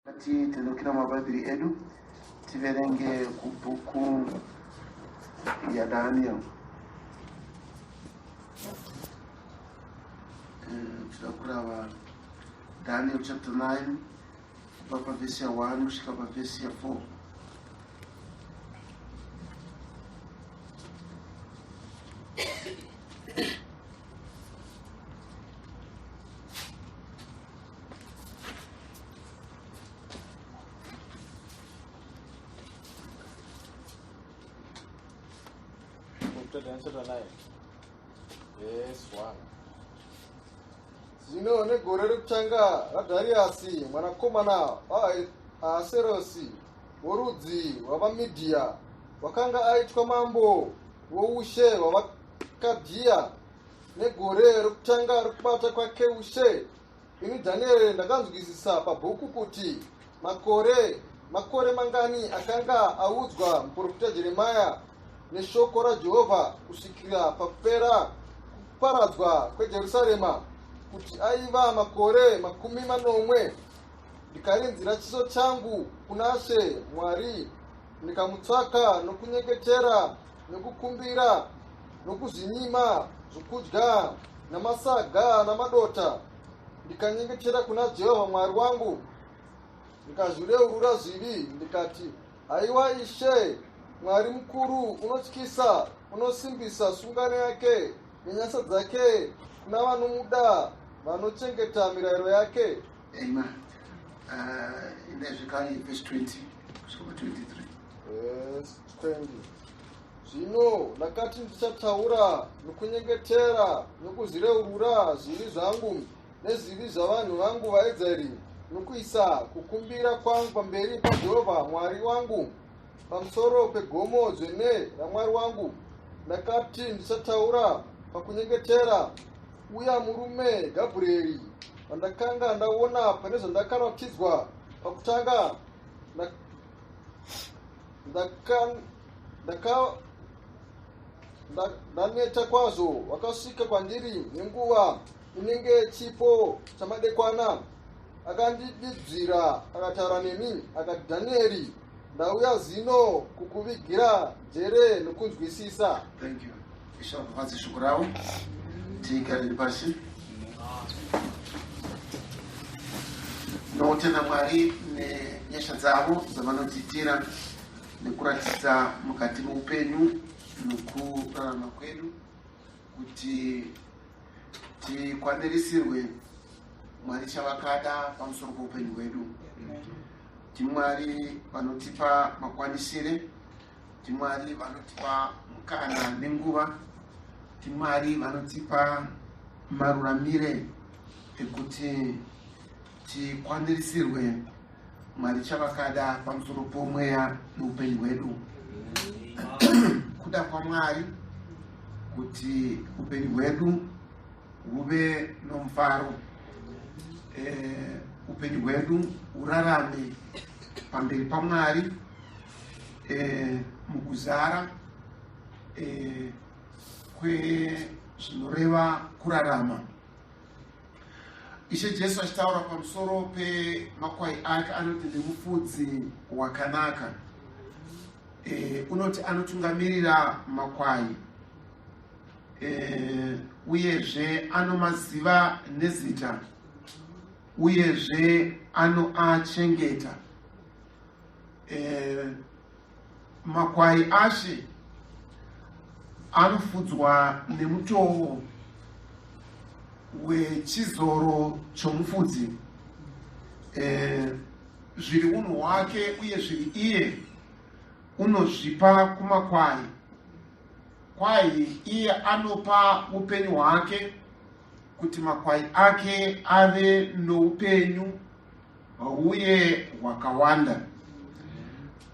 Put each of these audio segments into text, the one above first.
Ngatitendeukira mabhaibheri edu tiverenge kubhuku yaDaniel. Eh, tinoda kurava Daniel chapter 9 kubva pavhesi ya 1 kusvika pavhesi ya 4. Chapter 9, verse 1. Zvino negore rekutanga raDhariasi mwanakomana waAhaserosi worudzi rwavaMidhia wakanga aitwa mambo woushe hwavaKadhiya negore rokutanga rokubata kwake ushe Ini Dhanieri ndakanzwisisa pabhuku kuti makore makore mangani akanga audzwa muprofita Jeremiya neshoko raJehovha kusvikira pakupera kuparadzwa kweJerusarema, kuti aiva makore 70. Ndikarinzira chiso changu kuna She Mwari, ndikamutsvaka nokunyengetera nokukumbira nokuzvinyima zvokudya namasaga namadota, ndikanyengetera kuna Jehovha Mwari wangu, ndikazvireurura zvivi, ndikati, Haiwa Ishe Mwari mukuru, unotyisa, unosimbisa sungano yake nenyasha dzake kuna vanomuda, vanochengeta mirayiro yake. Amen. Uh, zvekare verse 20 kusvika pa 23. Verse 20. Zvino ndakati ndichataura nokunyengetera nokuzvireurura zvivi zvangu nezvivi zvavanhu vangu vaIsraeri nokuisa kukumbira kwangu pamberi paJehovha Mwari wangu pamusoro pegomo dzvene raMwari wangu. Ndakati ndichataura pakunyengetera, uya murume Gabrieri wandakanga ndaona pane zvandakaratidzwa pakutanga ndaneta kwazvo wakasvika kwandiri nenguva inenge chipo chamadekwana akandididzira akataura neni akati dhanieri ndauya zino kukuvigira njere nokunzwisisa. Thank you. Ishe vapapadze shoko ravo tigarire pasi. Tinotenda Mwari nenyasha dzavo dzavanotiitira nekuratidza mukati meupenyu nokurarama kwedu kuti tikwanirisirwe Mwari chavakada pamusoro poupenyu hwedu. NdiMwari vanotipa makwanisire, ndiMwari vanotipa mukana nenguva, ndiMwari vanotipa maruramire ekuti tikwanirisirwe Mwari chavakada pamusoro pomweya neupenyu hwedu. Kuda kwaMwari kuti upenyu hwedu huve nomufaro, eh, upenyu hwedu hurarame pamberi paMwari eh, mukuzara eh, kwezvinoreva kurarama. Ishe Jesu achitaura pamusoro pemakwai ake anoti ndimufudzi wakanaka. E, unoti anotungamirira makwai e, uyezve anomaziva nezita uyezve anoachengeta. E, makwai ashe anofudzwa nemutoo wechizoro chomufudzi e, zviri unhu hwake uye zviri iye unozvipa kumakwai kwai iye anopa upenyu hwake kuti makwai ake ave noupenyu uye hwakawanda.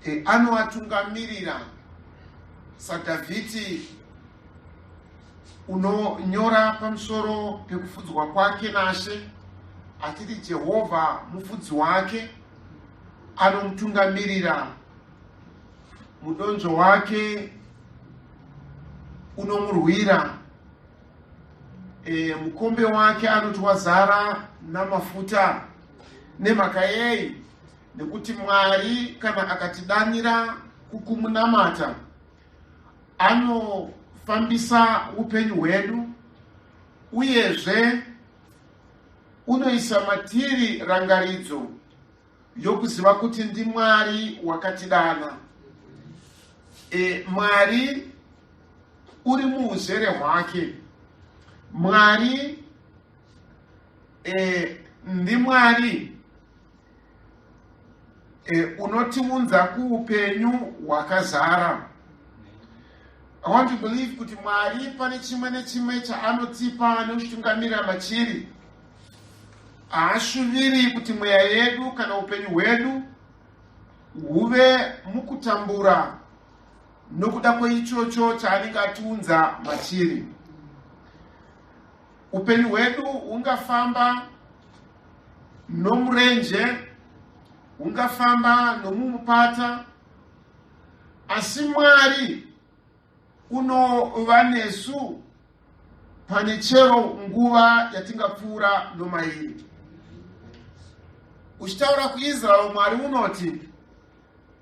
E, anoatungamirira saDhavhidhi unonyora pamusoro pekufudzwa kwake naShe achiti Jehovha mufudzi wake anomutungamirira mudonzvo wake unomurwira e, mukombe wake anoti wazara namafuta. Nemhaka yei? Nekuti Mwari kana akatidanira kukumunamata, anofambisa upenyu hwedu, uyezve unoisa matiri rangaridzo yokuziva kuti ndiMwari wakatidana. Mwari uri muuzere hwake. Mwari ndiMwari unotiunza kuupenyu hwakazara. I want to believe kuti Mwari pane chimwe nechimwe chaanotipa nekuchitungamirira machiri, haashuviri kuti mweya yedu kana upenyu hwedu huve mukutambura nokuda kweichocho chaanenge atiunza machiri. Upenyu hwedu hungafamba nomurenje, hungafamba nomumupata, asi Mwari unova nesu pane chero nguva yatingapfuura nomairi. Uchitaura kuIsrael, Mwari unoti,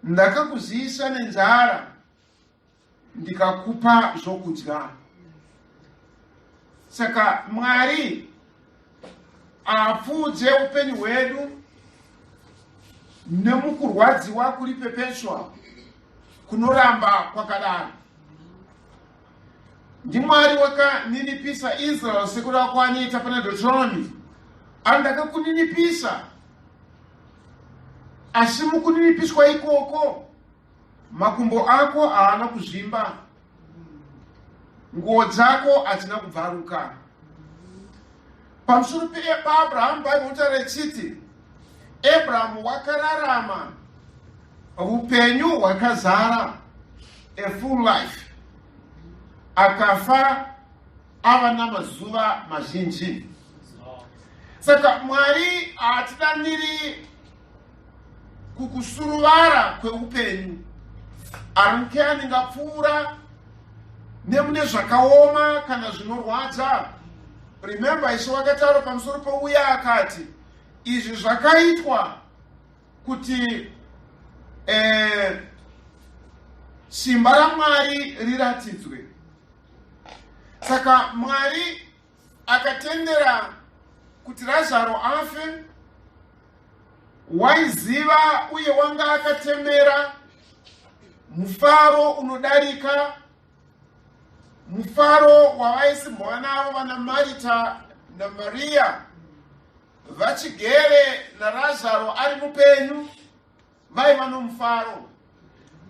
ndakakuzivisa nenzara, ndikakupa zvokudya. Saka Mwari apfuudze upenyu hwedu nemukurwadziwa kuri perpetual kunoramba kwakadaro. NdiMwari wakaninipisa Israel sekuda kwaanoita pana Deuteronomy, ani ndakakuninipisa, asi mukuninipiswa ikoko makumbo ako haana kuzvimba, nguo dzako hadzina kubvaruka. Pamusoro paAbrahamu, Bhaibheri rinotaura ichiti Abrahamu wakararama upenyu hwakazara, a full life, akafa ava namazuva mazhinji. Saka Mwari haatidaniri kukusuruvara kweupenyu. Arunke aningapfuura nemune zvakaoma kana zvinorwadza. Remember, Ishe wakataura pamusoro pouya akati izvi zvakaitwa kuti simba raMwari riratidzwe. Saka Mwari akatendera kuti Razaro afe, waiziva uye wanga akatemera mufaro unodarika mufaro wavaisimbova navo vana Marita naMariya vachigere naRazaro ari mupenyu, vaiva nomufaro.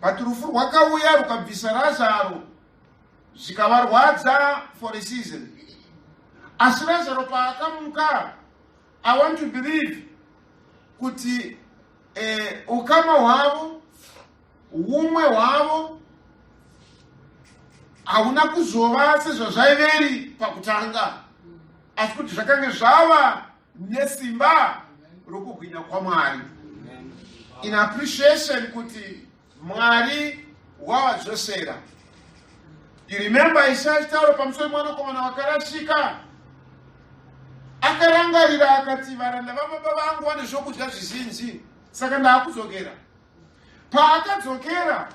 But rufu rwakauya rukabvisa Razaro, zvikavarwadza for a season. Asi Razaro paakamuka, I want to believe kuti ukama hwavo, umwe hwavo hauna kuzova sezvazvaiveri pakutanga, asi kuti zvakange zvava nesimba rokubwinya kwaMwari, in appreciation kuti Mwari wavadzosera. You remember Ishe achitaura pamusoro mwanakomana wakarashika, akarangarira akati, varanda vababa vangu vane zvokudya zvizhinji, saka ndaakudzokera. Paakadzokera,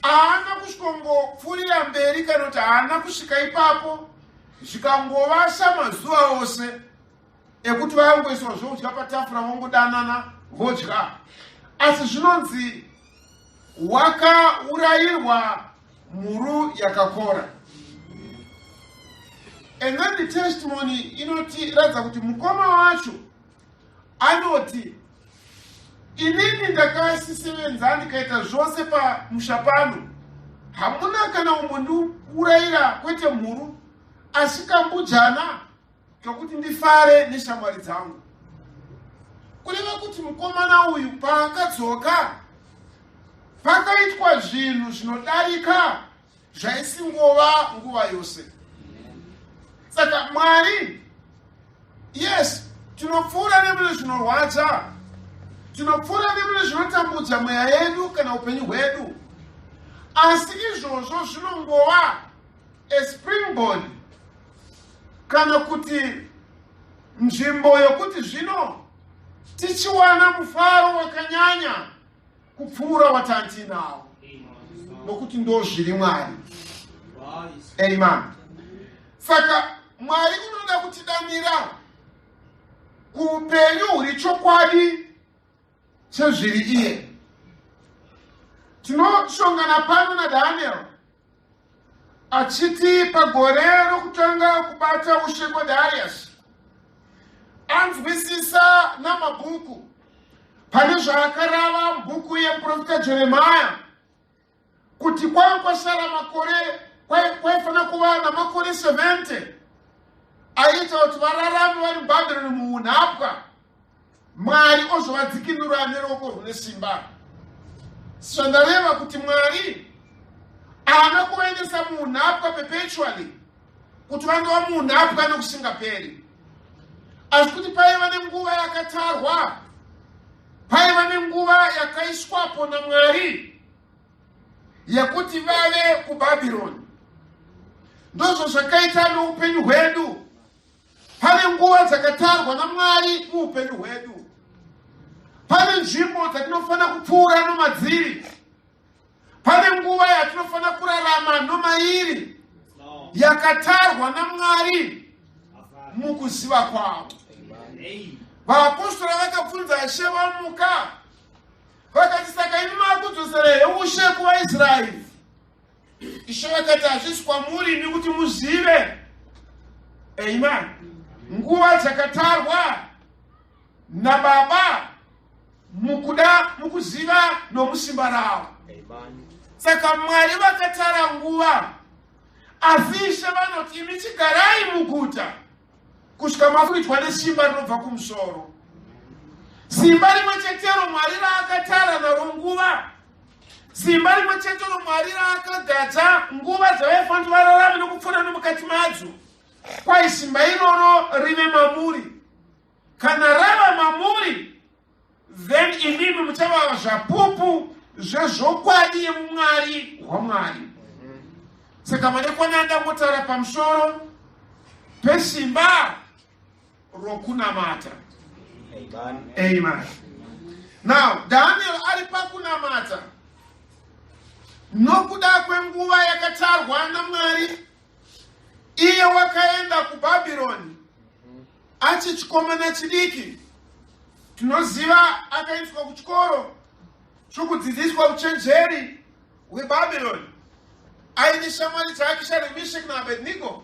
haana kusvikongopfuurira mberi kana kuti haana kusvika ipapo, zvikangova samazuva ose ekuti vayangoiswa zvokudya patafura, vongodanana vodya. Asi zvinonzi wakaurayirwa mhuru yakakora. And then the testimony inotiratidza kuti mukoma wacho anoti, inini ndakasisevenza ndikaita zvose pamusha pano, hamuna kana umbondiurayira kwete mhuru, asi kambujana kekuti ndifare neshamwari dzangu. Kureva kuti mukomana uyu paakadzoka, pakaitwa zvinhu zvinodarika zvaisingova nguva yose. Saka Mwari, yes, tinopfuura nemune zvinorwadza, tinopfuura nemune zvinotambudza mweya yedu kana upenyu hwedu, asi izvozvo zvinongova a springboard kana kuti nzvimbo yokuti zvino tichiwana mufaro. kupfuura watantiinawo, nokuti ndo zviri Mwari. Amen. Saka Mwari unoda kutidanira kuupenyu huri chokwadi chezviri iye. Tinoshongana pano naDaniel achiti pagore rokutanga kubata ushe kwaDarius, anzwisisa namabhuku pane zvaakarava mubhuku yemuprofita Jeremiah kuti kwaiva kwasara makore, kwaifanira kuva namakore 70 aiita kuti vararame vari muBhabhironi muunhapwa, Mwari ozovadzikinura neruoko rwune simba. Zvandareva kuti Mwari haana kuvaendesa muunhapwa perpetually, kuti vangava muunhapwa nokusingaperi, asi kuti paiva nenguva yakatarwa, paiva nenguva yakaiswapo naMwari yekuti vave kuBhabhironi. Ndozvo zvakaita noupenyu hwedu. Pane nguva dzakatarwa naMwari muupenyu hwedu. Pane nzvimbo dzatinofanira kupfuura nomadziri. Pane nguva yatinofanira kurarama nomairi yakatarwa naMwari mukuziva kwavo. Vaapostora vakabvunza Ishe vamuka, vakati, saka imi maakudzosera here ushe kuvaIsraeri? Ishe vakati, hazvisi kwamuri imi kuti muzive. Amen. Nguva dzakatarwa naBaba mukuda, mukuziva nomusimba ravo. Saka Mwari vakatara nguva, asi Ishe vanoti, imi chigarai muguta kusvika makuitwa nesimba rinobva kumusoro. Simba rimwe chetero Mwari raakatara naro nguva, simba rimwe chetero Mwari raakagadza nguva dzavaifanira vararame nokupfuura nomukati madzo, kwai simba iroro rive mamuri. Kana rava mamuri, then imimi muchava zvapupu zvezvokwadi yemumwari hwaMwari. Saka madekwana andangotaura pamusoro pesimba rokunamata. Amen. Now Daniel ari pakunamata nokuda kwenguva yakatarwa naMwari. Iye wakaenda kuBhabhironi achi chikomana chidiki. Tinoziva akaiswa kuchikoro chokudzidziswa uchenjeri hweBhabhironi aine shamwari dzake Shadrach, Meshach naAbednego.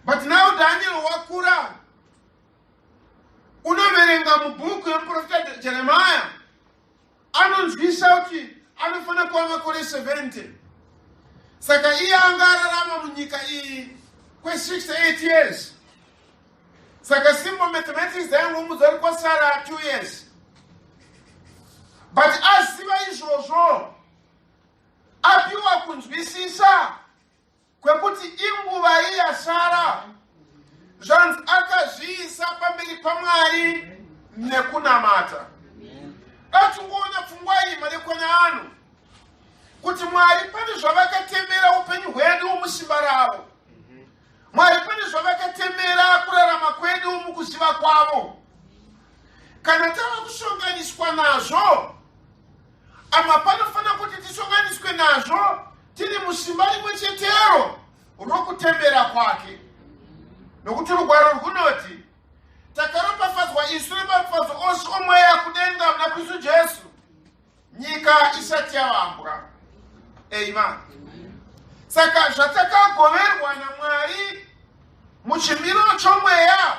But now Daniel wakura, unoverenga mubhuku yemuprofita Jeremiah, anonzwisa kuti anofanira kuva makore 70. Saka iye anga ararama munyika iyi kwe68 years. Saka simple mathematics dzaingomudza kuti kwasara 2 years. But aziva izvozvo, apiwa kunzwisisa kwekuti inguva iyi yasara, zvanzi akazviisa pamberi paMwari nekunamata. Datingoona pfungwa iyi madekwana ano, kuti Mwari pane zvavakatemera upenyu hwedu musimba ravo. Mwari pane zvavakatemera kurarama kwedu mukuziva kwavo. Kana tava kusonganiswa nazvo, ama panofanira kuti tisonganiswe nazvo tiri musimba rimwe chetero rokutemera kwake, nokuti rugwaro rwunoti takaropafadzwa isu nemaropafadzo ose omweya kudenga muna Kristu Jesu nyika isati yavambwa. Amen. Saka zvatakagoverwa naMwari muchimiro chomweya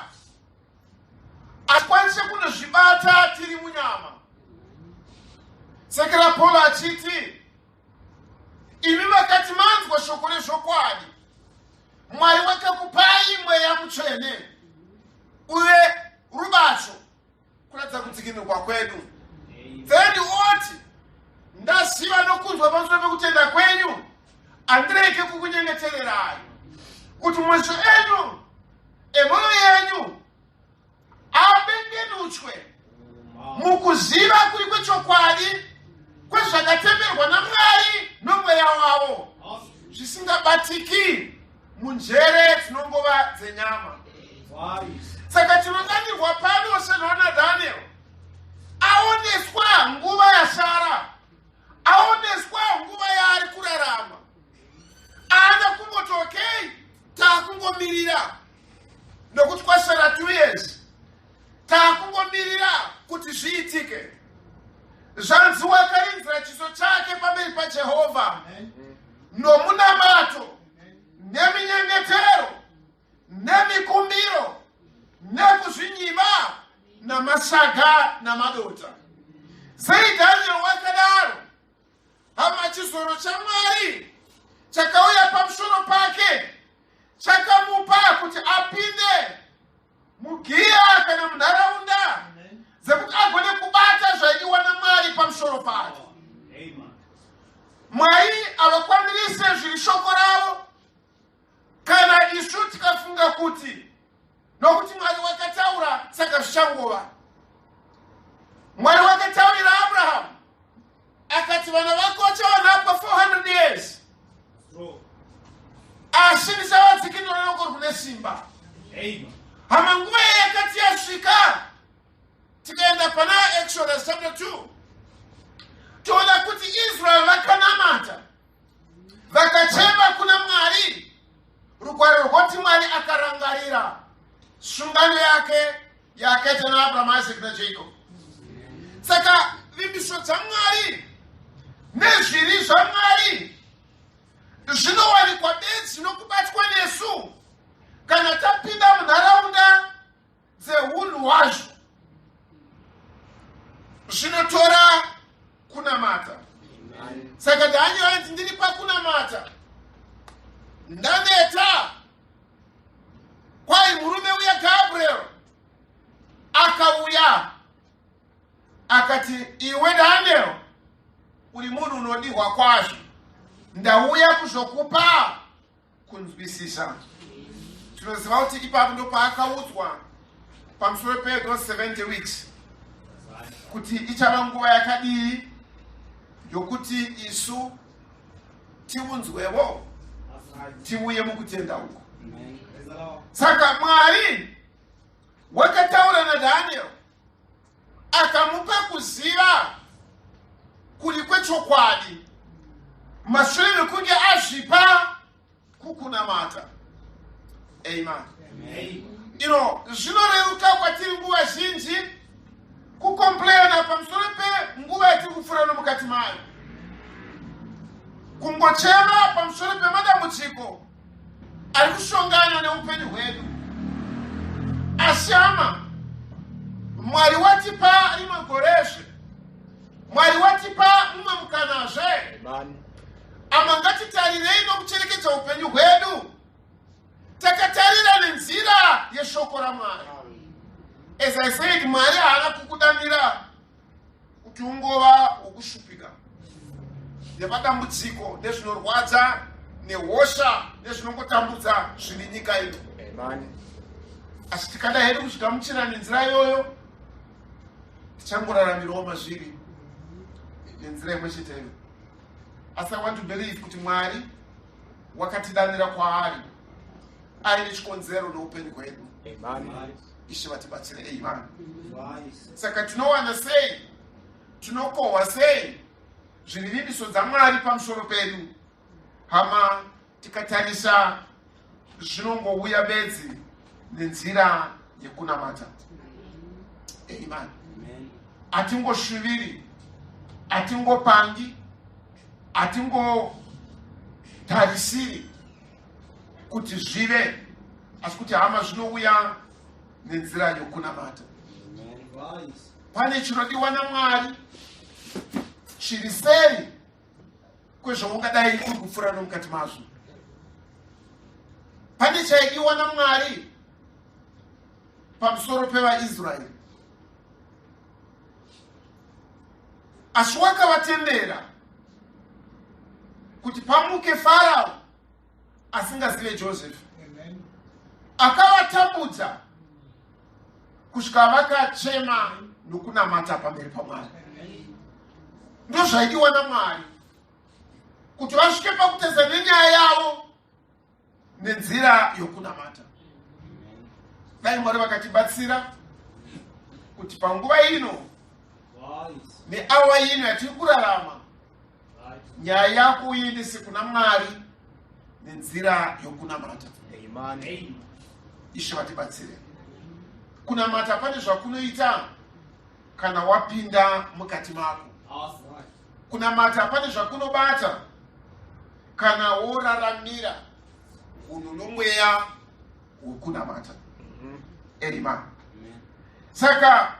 atikwanise kunozvibata tiri munyama. Sekera Paul achiti, imi makati manzwa shoko rezvokwadi, Mwari wakakupai mweya mutsvene uve rubatso kuratidza kudzikinurwa kwedu. Then oti, ndaziva nokunzwa pamusoro pekutenda kwenyu, handirege kukunyengetererai kuti meso enyu emwoyo yenyu abengenutswe mukuziva kuri kwechokwadi kwezvakatemerwa naMwari nomweya wavo, zvisingabatiki munjere dzinongova dzenyama. Saka tinodanirwa pano sezvaona Daniel aoneswa nguva yasara. zviitike. Zvanzi wakarinzira chiso chake pamberi paJehovha nomunamato neminyengetero nemikumbiro nekuzvinyima namasaga namadota. Sei Daniel wakadaro? Hama, chizoro chaMwari chakauya pamusoro pake chakamupa kuti apinde mugiya kana munharaunda dzekuti agone kubata zvaidiwa naMwari pamusoro pake. Mwari havakwanirise zviri shoko ravo kana isu tikafunga kuti nokuti Mwari wakataura saka zvichangova. Mwari wakataurira Abrahamu akati vana vako vachavanapwa 400 years, asi ndichavadzikinura noruoko rune simba. Hama, nguva yakati yasvika, tikaenda pana Exodus chapter 2, toona kuti Israel vakanamata, vakachema kuna Mwari. Rugwaro rwoti Mwari akarangarira sungano yake yaakaita naAbraham, Isaac naJacob. Saka vimbiso dzaMwari nezviri zvaMwari zvinowanikwa bedzi nokubatwa nesu kana tapinda munharaunda dzeunhu hwazvo. Zvinotora kunamata. Saka Daniel ainzi, "Ndiri pakunamata, ndaneta." Kwai murume uya Gabriel akauya akati, "Iwe Daniel, uri munhu unodihwa kwazvo, ndauya kuzokupa kunzwisisa." Tinoziva kuti ipapo ndo paakaudzwa pamusoro pe those 70 weeks, kuti ichava nguva yakadii yokuti isu tiunzwewo, tiuye mukutenda uku. Saka Mwari wakataura naDaniel, akamupa kuziva kuri kwechokwadi mashure mekunge azvipa kukunamata. Amen. Ino zvinoreruka kwatiri nguva zhinji kucomplaina pamusoro penguva yatiri kupfuura nomukati mayo, kungochema pamusoro pemadambudziko ari kushongana neupenyu hwedu. Asi hama, Mwari watipa rimwe gorezve, Mwari watipa mumwe mukanazve. Ama, ngatitarirei nokucherekedza upenyu hwedu takatarira nenzira yeshoko raMwari. As I said, Mwari haana kukudanira kuti ungova wokushupika nemadambudziko nezvinorwadza nehosha nezvinongotambudza zviri nyika ino. Asi tikada hedu kuzvigamuchira nenzira iyoyo, tichangoraramirawo mazviri nenzira imwe cheteyo. Asi I want to believe kuti Mwari wakatidanira kwaari aine chikonzero noupenyu hwedu. Ishe vatibatsire. Amen. Saka tinowana sei, tinokohwa sei zviri vimbiso dzaMwari pamusoro pedu? Hama, tikatarisa, zvinongouya bedzi nenzira yekunamata. Amen. Hatingoshuviri, hatingopangi, hatingotarisiri kuti zvive, asi kuti, hama, zvinouya nenzira yokunamata. Pane chinodiwa naMwari chiri seri kwezvaungadai uri kupfuura nomukati mazvo. Pane chaidiwa naMwari pamusoro pevaIsraeri, asi wakavatendera kuti pamuke Farao asingazive Joseph, akavatambudza kusvika vakachema nokunamata pamberi paMwari. Ndozvaidiwa naMwari, kuti vasvike pakuteza nenyaya yavo nenzira yokunamata. Dai Mwari vakatibatsira kuti panguva ino neawa ino yatiri kurarama, nyaya yako uiendese kuna Mwari nenzira yokunamata. Ishe vatibatsire. Kunamata pane zvakunoita. Kana wapinda mukati mako, kunamata pane zvakunobata kana woraramira hunhu nomweya wekunamata. Amen. Saka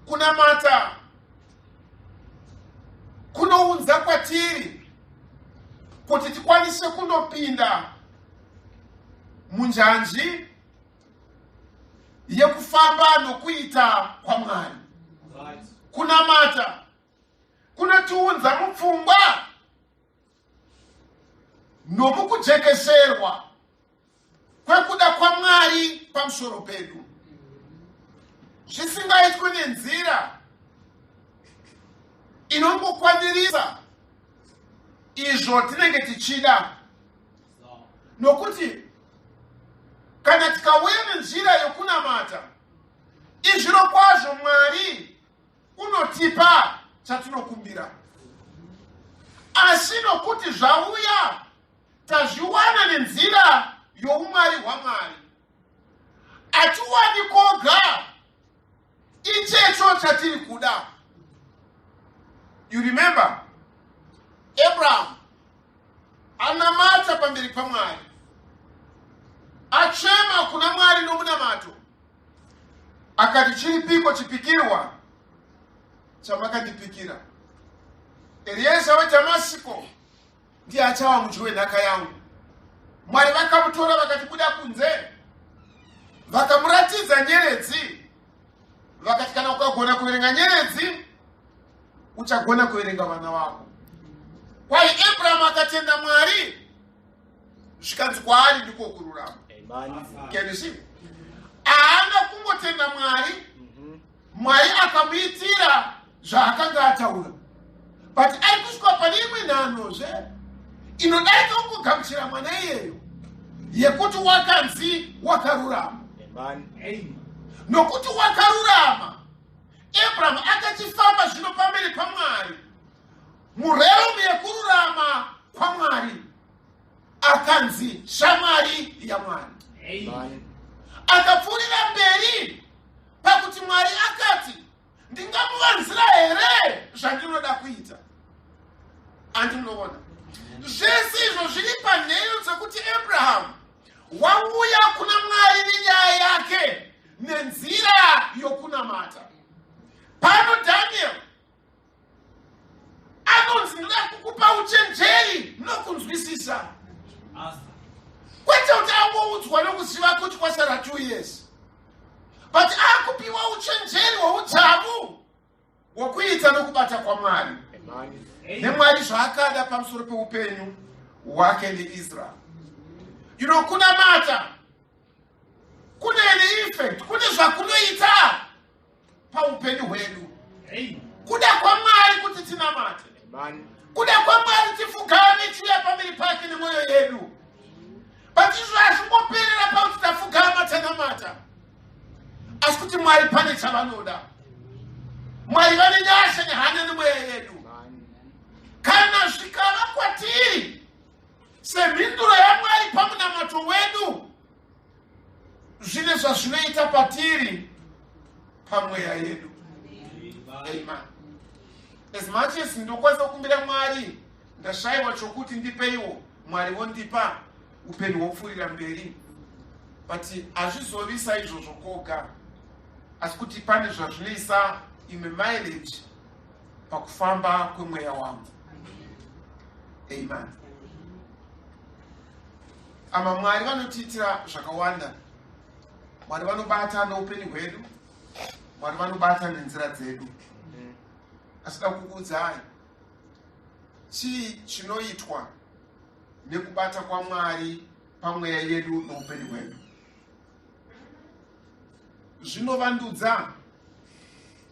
kunamata kunounza kwatiri kuti tikwanise kunopinda munjanji yekufamba nokuita kwaMwari. Kunamata kunotiunza mupfungwa nomukujekeserwa kwekuda kwaMwari pamusoro pedu, zvisingaitwi nenzira inongokwanirisa izvo tinenge tichida, nokuti kana tikauya nenzira yokunamata, izviro kwazvo Mwari unotipa chatinokumbira, asi nokuti zvauya tazviwana nenzira youmwari hwaMwari, hatiwani koga ichecho chatiri kuda. You remember Abraham anamata pamberi paMwari, achema kuna Mwari nomunamato, akati, "Chiripiko chipikirwa chamakandipikira? Erieza weDhamasiko ndiye achava mudyi wenhaka yangu." Mwari vakamutora, vakati, "Buda kunze." Vakamuratidza nyeredzi, vakati, "Kana ukagona kuverenga nyeredzi, uchagona kuverenga vana vako." Kwai Abrahamu akatenda Mwari, zvikanzi kwaari ndiko kururama. Can you see? Haana kungotenda Mwari, Mwari akamuitira zvaakanga ataura, but ari kusvika pane imwe nhanhozve inodarika kungogamuchira mwana iyeyo, yekuti wakanzi wakarurama. Nokuti wakarurama, Abrahamu akachifamba zvino pamberi paMwari murealm yekururama kwaMwari, akanzi shamwari yaMwari. Akapfuurira mberi pakuti Mwari akati, "Ndingamuvanzira here zvandinoda kuita?" Andi munoona zvese izvo zviri panheyo dzekuti Abrahamu wauya kuna Mwari nenyaya yake nenzira yokunamata. Pano Daniel anonzi, "Ndoda kukupa uchenjeri nokunzwisisa," kwete kuti angoudzwa nokuziva kuti kwasara 2 years, but akupiwa uchenjeri hweudzamu hwokuita nokubata kwaMwari neMwari zvaakada pamusoro peupenyu hwake neIsrael. Kunamata kune an effect, kune zvakunoita paupenyu hwedu. Kuda kwaMwari kuti tinamate, kuda kwaMwari tifugame, tiuya pamberi pake nemwoyo yedu, but izvo hazvingoperera pakuti tafugama, tanamata, asi kuti Mwari pane chavanoda. Mwari vane nyasha nehanya nemweya yedu. Kana zvikava kwatiri semhinduro yaMwari pamunamato wedu, zvine zvazvinoita patiri pamweya yedu. Amen. As much as ndokwanisa kukumbira Mwari, ndashayiwa chokuti, ndipeiwo, Mwari vondipa, upenyu hwopfuurira mberi, but hazvizovi saizvozvo koga, asi kuti pane zvazvinoisa imwe mileage pakufamba kwemweya wangu. Amen. Ama Mwari vanotiitira zvakawanda. Mwari vanobata noupenyu hwedu, Mwari vanobata nenzira dzedu. Asi da kukuudzai chii chinoitwa nekubata kwaMwari pamweya yedu noupenyu hwedu. Zvinovandudza,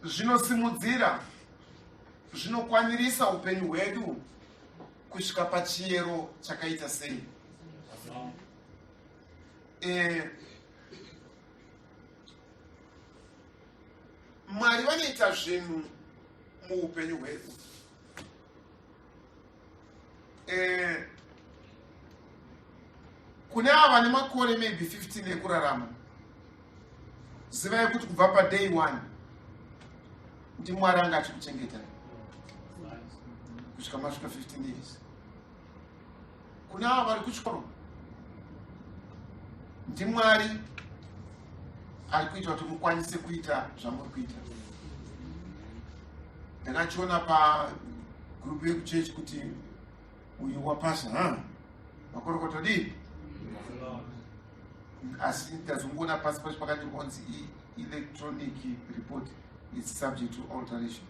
zvinosimudzira, zvinokwanirisa upenyu hwedu kusvika pachiyero chakaita sei? Mwari vanoita zvinhu muupenyu hwedu. Kune ava nemakore maybe 15 ekurarama, zivai kuti kubva paday one NdiMwari anga achikuchengetai kusvika masvika 15 years. Kune avo vari kuchikoro, ndiMwari ari kuita kuti mukwanise kuita zvamuri kuita. Ndakachiona pagrupu yekuchechi kuti uyu wapasa, ha makorokoto dii, asi ndazongoona pasi pacho pakati onzi electronic report is subject to alteration.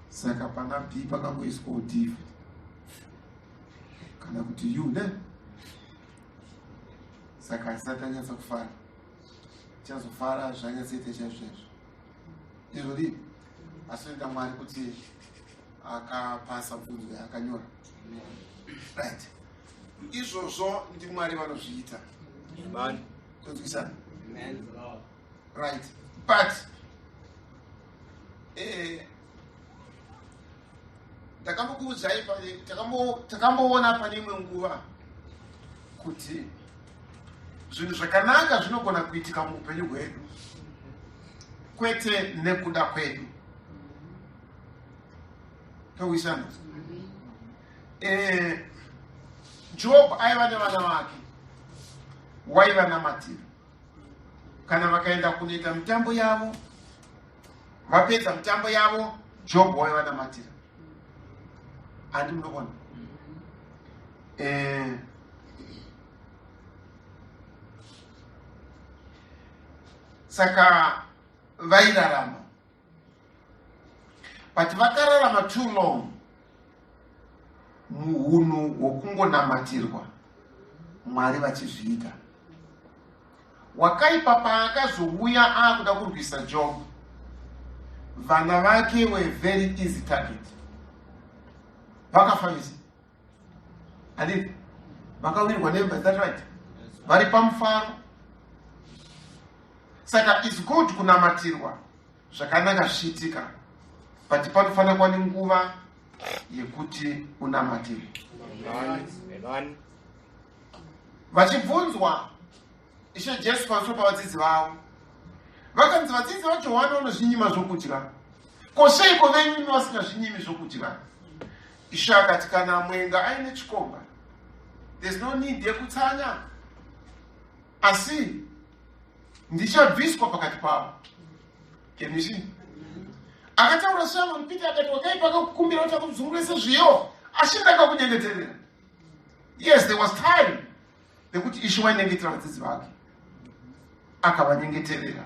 Saka pana B pakangoiswawo D kana kuti U ne, saka asati anyatsa kufara, chazofara zvanyatsoita chaizvo chaizvo izvo dii, asi toita Mwari kuti akapasa bvunzo yaakanyora. Right, izvozvo ndiMwari vanozviita. Tonzwisana? Right, but ndakambokuudzai, takamboona pane imwe nguva kuti zvinhu zvakanaka zvinogona kuitika muupenyu hwedu kwete nekuda kwedu. Towisana? Job aiva nevana vake, waivanamatira. Kana vakaenda kunoita mitambo yavo, vapedza mitambo yavo, Job waivanamatira. Handi munoona? Saka vairarama, but vakararama too long muhunhu hwokungonamatirwa, Mwari vachizviita. Wakaipa paakazouya aakuda kurwisa Job, vana vake were very easy target. Vakafa vese, handiti? Vakawirwa nemba, is that right? Vari pamufaro. Saka is good kunamatirwa, zvakanaka zvichiitika, but panofanira kuva nenguva yekuti unamatirwe. Vachibvunzwa Ishe Jesu pamusoro pavadzidzi vavo, vakanzi, "Vadzidzi vaJohani vanozvinyima zvokudya, ko seiko venyu imi vasingazvinyimi zvokudya?" Ishe akati, "Kana mwenga aine chikomba, there's no need yekutsanya, asi ndichabviswa pakati pavo." Can you see? Akataura Simon Peter akati, "Wakaipa akakukumbira kuti akudzungurese zviyo, asi ndakakunyengeterera." Yes, there was time nekuti Ishe wainyengetera vadzidzi vake, akavanyengeterera,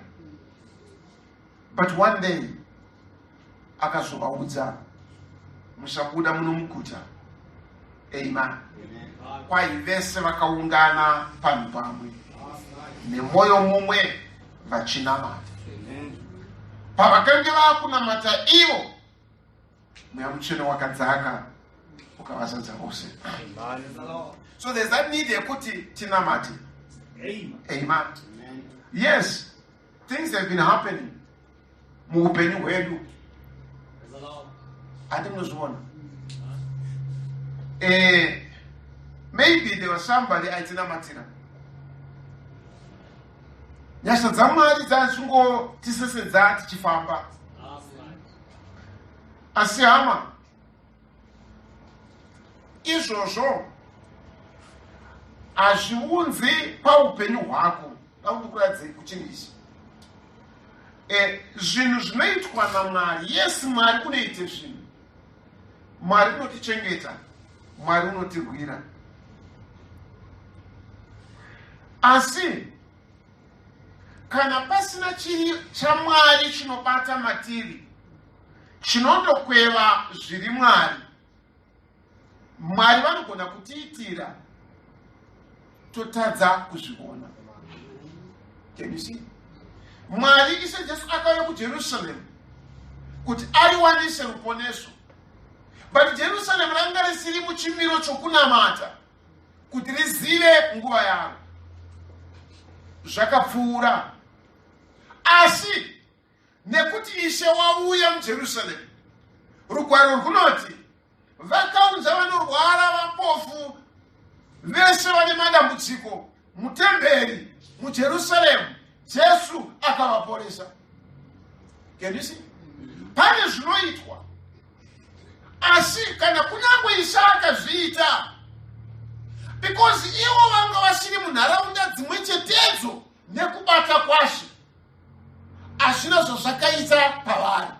but one day akazovaudza, "Musabuda muno muguta." Amen. Kwai vese vakaungana panhu pamwe nemwoyo mumwe vachinamata. Pavakange vakunamata ivo, Mweya Mutsvene wakadzaka ukavazadza vose. So there's that need yekuti tinamate. Amen. Yes, things have been happening muupenyu hwedu, handi munozviona? Maybe there was somebody aitinamatira, nyasha dzaMwari dzachingotisesedza tichifamba. Asi hama, izvozvo hazviunzi paupenyu hwako. Dakundi kuchinhu ichi, zvinhu zvinoitwa naMwari. Yes, Mwari unoite zvinhu, Mwari unotichengeta, Mwari unotirwira, asi kana pasina chiri chaMwari chinobata matiri, chinondokweva zviri Mwari, Mwari vanogona kutiitira totadza kuzviona. Can you see? Mwari, Ishe Jesu akauya kuJerusaremu kuti ariwanise ruponeso, but Jerusaremu ranga risiri muchimiro chokunamata kuti rizive nguva yaro. Zvakapfuura, asi nekuti Ishe wauya muJerusaremu, rugwaro runoti vakaunza vanorwara, vapofu, vese vane madambudziko mutemberi muJerusaremu, Jesu akavaporesa. Can you see? Pane zvinoitwa, asi kana kunyange Ishe akazviita, because ivo vanga vasiri munharaunda dzimwe chetedzo nekubata kwaShe, hazvina zvazvakaita pavari.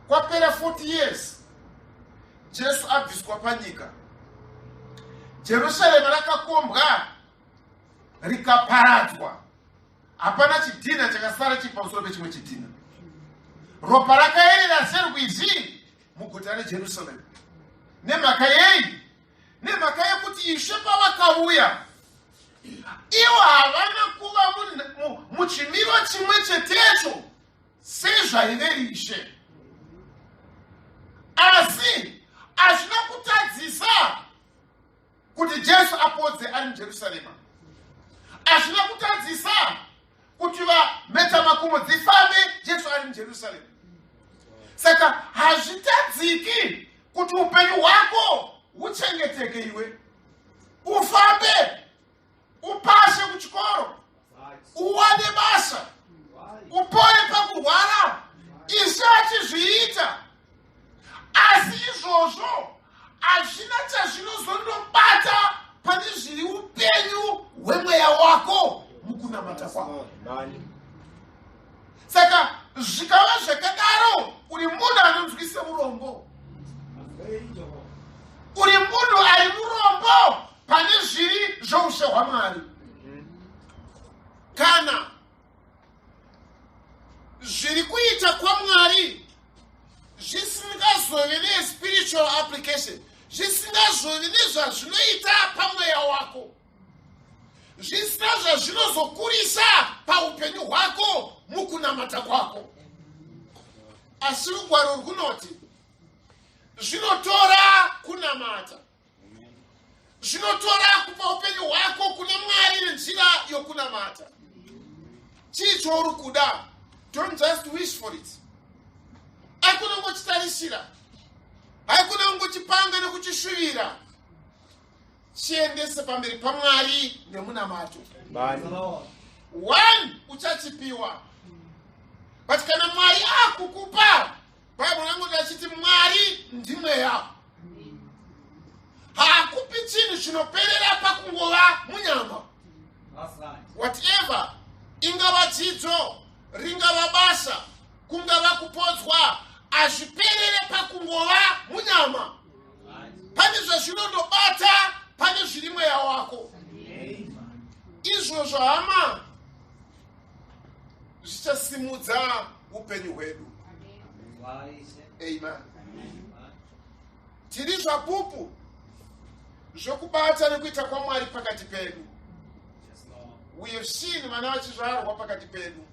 Kwapera 40 years Jesu abviswa panyika, Jerusarema rakakombwa rikaparadzwa, hapana chidhina chakasara chiri pamusoro pechimwe chidhina. Ropa rakayerera serwizi muguta reJerusarema. Nemhaka yei? Nemhaka yekuti Ishe pavakauya, ivo havana kuva muchimiro chimwe chetecho sezvaive Ishe, asi hazvina kutadzisa kuti Jesu apodze ari muJerusarema, hazvina kutadzisa kuti vamhetamakumbo dzifambe Jesu ari muJerusarema. Saka hazvitadziki kuti upenyu hwako huchengeteke, iwe ufambe, upase kuchikoro, uwane basa, upore pakurwara, Ishe achizviita. Asi izvozvo hazvina chazvinozondobata pane zviri upenyu hwemweya wako mukunamata kwako. Saka zvikava zvakadaro, uri munhu anonzwisa urombo, uri munhu ari murombo pane zviri zvoushe hwaMwari. Kana zviri kuita kwaMwari zvisingazovi nespiritual application, zvisingazovi nezvazvinoita pamweya wako, zvisina zvazvinozokurisa paupenyu hwako mukunamata kwako, asi rugwaro rwunoti zvinotora kunamata, zvinotora kupa upenyu hwako kuna Mwari nenzira yokunamata. Chii chouri kuda? Don't just wish for it. Haikona kungochitarisira, haikona kungochipanga nekuchishuvira. Chiendese pamberi paMwari nemunamato. One, uchachipiwa. But kana Mwari akukupa, Bible rangu rachiti Mwari ndimweya, haakupi chinhu chinoperera pakungova munyama. Whatever, ingava dzidzo, ringava basa, kungava kupodzwa, hazviperere pakungova munyama. Pane zvazvinondobata pane zviri mweya wako. Izvozvo, hama, zvichasimudza upenyu hwedu. Amen. Tiri zvapupu zvokubata nekuita kwaMwari pakati pedu. We have seen vana vachizvarwa pakati pedu,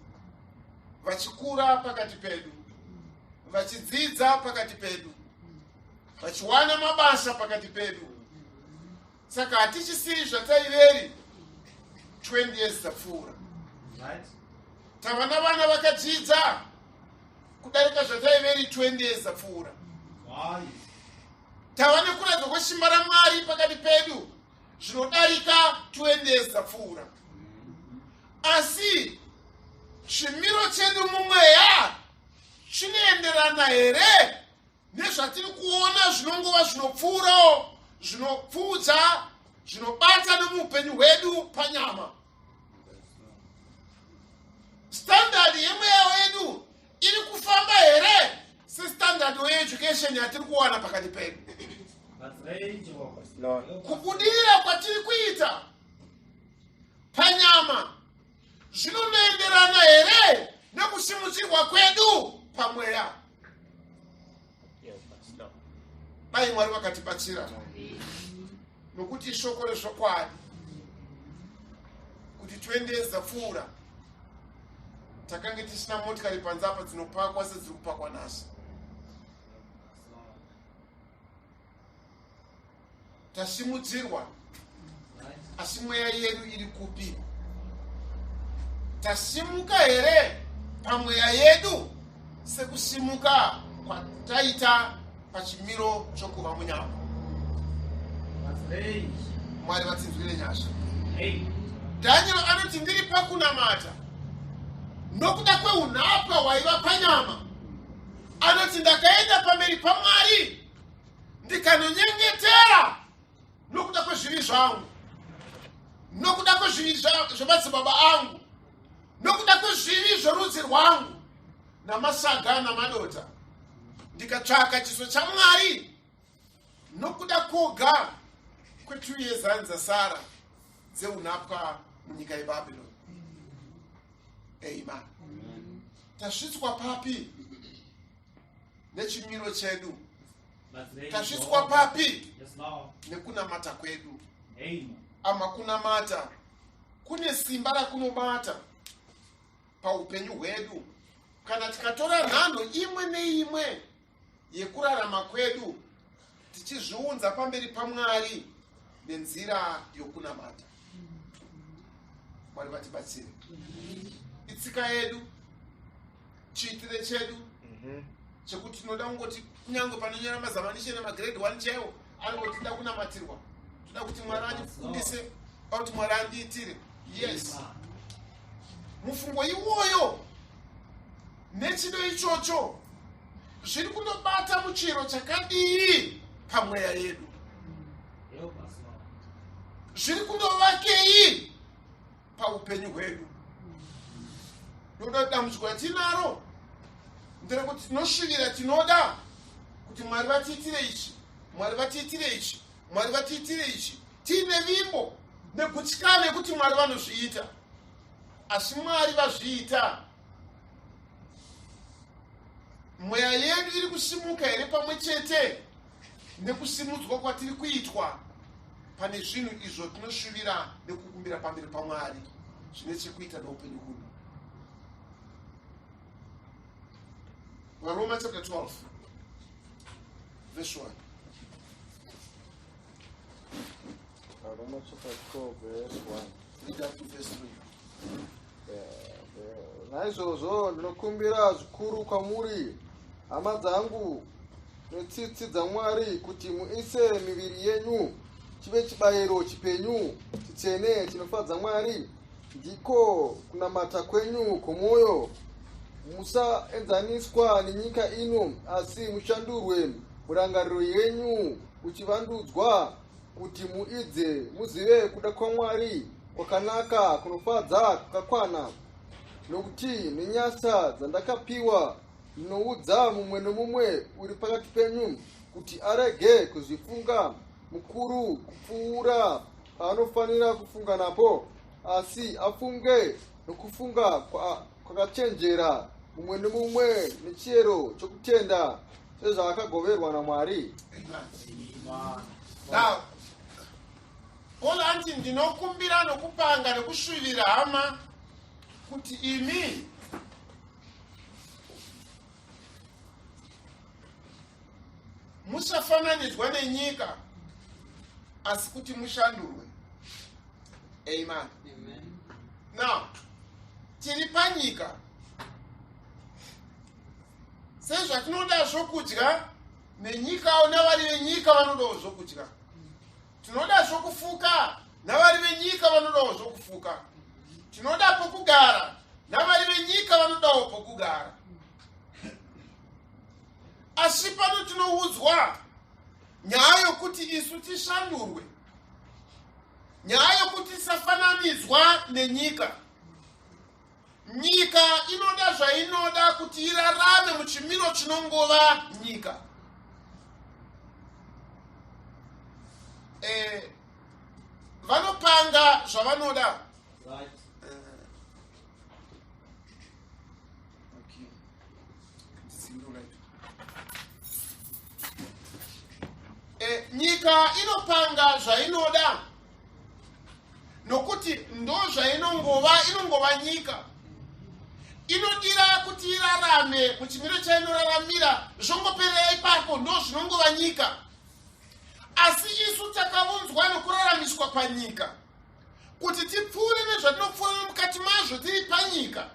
vachikura pakati pedu, vachidzidza pakati pedu, vachiwana mabasa pakati pedu. Saka hatichisiri zvataiveri 20 years dzapfuura. Tava navana vakadzidza kudarika zvataiveri 20 years dzapfuura. Tava nekuradzwa kwesimba raMwari pakati pedu zvinodarika 20 years dzapfuura. Asi chimiro chedu mumweya chinoenderana here nezvatiri kuona zvinongova zvinopfuurawo, zvinopfuudza, zvinobata nomuupenyu hwedu panyama? Standard yemweya wedu iri kufamba here sestandard yeeducation yatiri kuwana pakati pedu? Kubudirira kwatiri kuita panyama zvinonoenderana here nekusimudzirwa kwedu pamweya? Dai Mwari vakatibatsira, nokuti ishoko rezvokwadi kuti 20 years dzapfuura takange tisina motikari panze apa dzinopakwa sedziri kupakwa nhasi. Tasimudzirwa, asi mweya yedu iri kupi? Tasimuka here pamweya yedu sekusimuka kwataita pachimiro chokuva munyama? Mwari vatinzwire nyasha. Daniel anoti, ndiri pakunamata. Nokuda kweunhapwa hwaiva panyama, anoti ndakaenda pamberi paMwari ndikanonyengetera nokuda kwezvivi zvangu, nokuda kwezvivi zvemadzibaba angu, nokuda kwezvivi zvorudzi rwangu, namasaga namadota, ndikatsvaka chiso chaMwari nokuda kwoga kwetu years dzasara dzeunhapwa munyika yeBabironi. Amen. Tasvitswa papi nechimiro chedu? Tasvitswa papi nekunamata kwedu? Ama kunamata kune simba rakunobata paupenyu hwedu kana tikatora nhanho imwe neimwe yekurarama kwedu tichizviunza pamberi paMwari nenzira yokunamata. Mwari vatibatsire. Itsika yedu, chiitire chedu chekuti tinoda kungoti kunyange panonyora mazamanisheni magrade 1 chaiwo anongoti tinoda kunamatirwa, toda kuti Mwari andifundise, kuti Mwari andiitire. Yes, mufungo iwoyo nechido ichocho zviri kundobata muchiro chakadii pamweya yedu? Zviri kundovakei paupenyu hwedu? Nokuda dambudziko ratinaro nderekuti tinoshuvira, tinoda kuti Mwari vatiitire ichi, Mwari vatiitire ichi, Mwari vatiitire ichi, tiine vimbo negutsikano yekuti Mwari vanozviita. Asi Mwari vazviita, mweya yedu iri kusimuka here pamwe chete nekusimudzwa kwatiri kuitwa pane zvinhu izvo tinoshuvira nekukumbira pamberi paMwari zvine chekuita neupenyu huno? VaRoma chapter 12 verse 1. Roma chapter 12 verse 1. Read up to verse 3. Naizvozvo ndinokumbira zvikuru kwamuri, hama dzangu, netsitsi dzaMwari, kuti muise miviri yenyu chive chibayiro chipenyu, chitsvene, chinofadza Mwari, ndiko kunamata kwenyu kwomwoyo. Musaenzaniswa nenyika ino, asi mushandurwe murangariro yenyu uchivandudzwa, kuti muidze muzive kuda kwaMwari kwakanaka, kunofadza, kwakakwana. Nokuti nenyasha dzandakapiwa ndinoudza mumwe nomumwe uri pakati penyu kuti arege kuzvifunga mukuru kupfuura paanofanira kufunga napo, asi afunge nokufunga kwakachenjera, mumwe nomumwe nechiyero chokutenda sezvaakagoverwa naMwari. Now, Paul anti ndinokumbira nokupanga nekushuvira, hama, kuti imi musafananidzwa nenyika, asi kuti mushandurwe. Amen. Amen. Now, tiri panyika. Sezvatinoda zvokudya, nenyikawo navari venyika vanodawo zvokudya. Tinoda zvokufuka, navari venyika vanodawo zvokufuka. Tinoda pokugara, navari venyika vanodawo pokugara. Asi pano tinoudzwa nyaya yokuti isu tishandurwe, nyaya yokuti tisafananidzwa nenyika. Nyika inoda zvainoda kuti irarame muchimiro chinongova nyika. Vanopanga zvavanoda. Right. Okay. Right. Nyika inopanga zvainoda nokuti ndo zvainongova, inongova nyika. Inodira kuti irarame muchimiro chainoraramira, zvongoperera ipapo, ndo zvinongova nyika. Asi isu takaunzwa nokuraramiswa panyika kuti tipfuure nezvatinopfuura nomukati mazvo tiri panyika,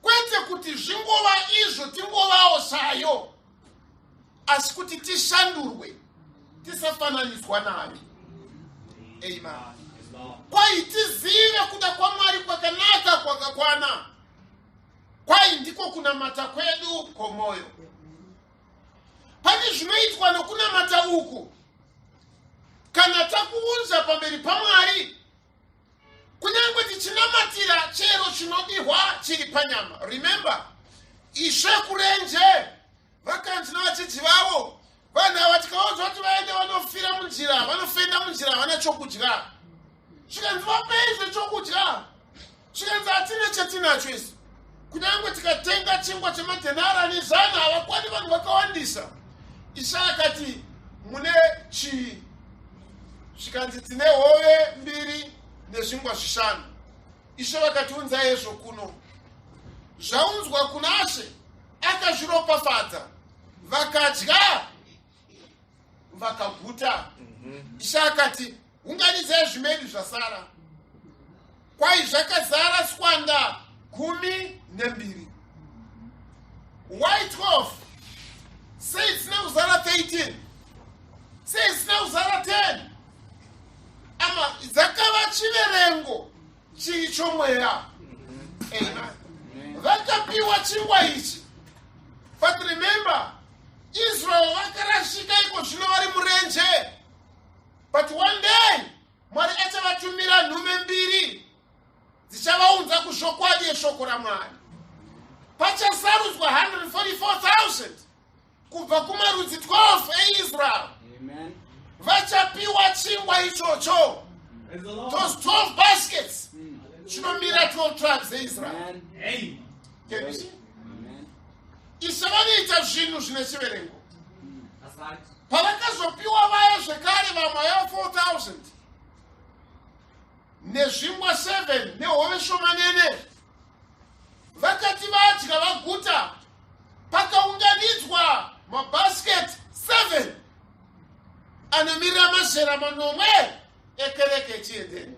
kwete kuti zvingova izvo tingovawo sayo, asi kuti tishandurwe tisafananidzwa nayo. Amen. Kwai tizive kuda kwaMwari kwakanaka kwakakwana. Ndiko kunamata kwedu kwomwoyo. Pane zvinoitwa nokunamata uku kana takuunza pamberi paMwari, kunyange tichinamatira chero chinodihwa chiri panyama. Remember, Ishe kurenje vakanzi navadzidzi vavo, vanhu ava tikavanzwa kuti vaende vanofira munzira, vanofenda munzira, havana chokudya. Zvikanzi vapei zvechokudya, zvikanzi hatina chatinacho isu, kunyange tikatenga chingwa chemadhenara ane zana havakwani, vanhu vakawandisa. Ishe akati mune chii? Zvikanzi tine hove mbiri nezvingwa zvishanu. Ishe vakati unzai hezvo kuno. Zvaunzwa kunashe akazviropafadza, vakadya vakaguta. Ishe akati unganidzai zvimedu zvasara. Kwai zvakazara skwanda 12. Why 12? Sei dzisina kuzara 13? Sei dzisina kuzara 10? Ama dzakava chiverengo chiri chomweya. Amen. Vakapiwa chingwa ichi. But remember, Israel vakarashika iko zvino vari murenje. But one day Mwari achavatumira nhume mbiri dzichavaunza kuzvokwadi yeshoko raMwari. Pachasarudzwa 144,000 kubva kumarudzi 12 eIsrael. Vachapiwa chingwa ichocho, those 12 baskets chinomira 12 tribes eIsrael. Can you see? Ishe vanoita zvinhu zvine chiverengo. Pavakazopiwa vaya zvekare vamwe vaiva 4000 nezvingwa 7 nehove shomanene, vakati vadya vaguta, pakaunganidzwa mabhasiketi 7 anomirira mazera manomwe ekereke echihedheni.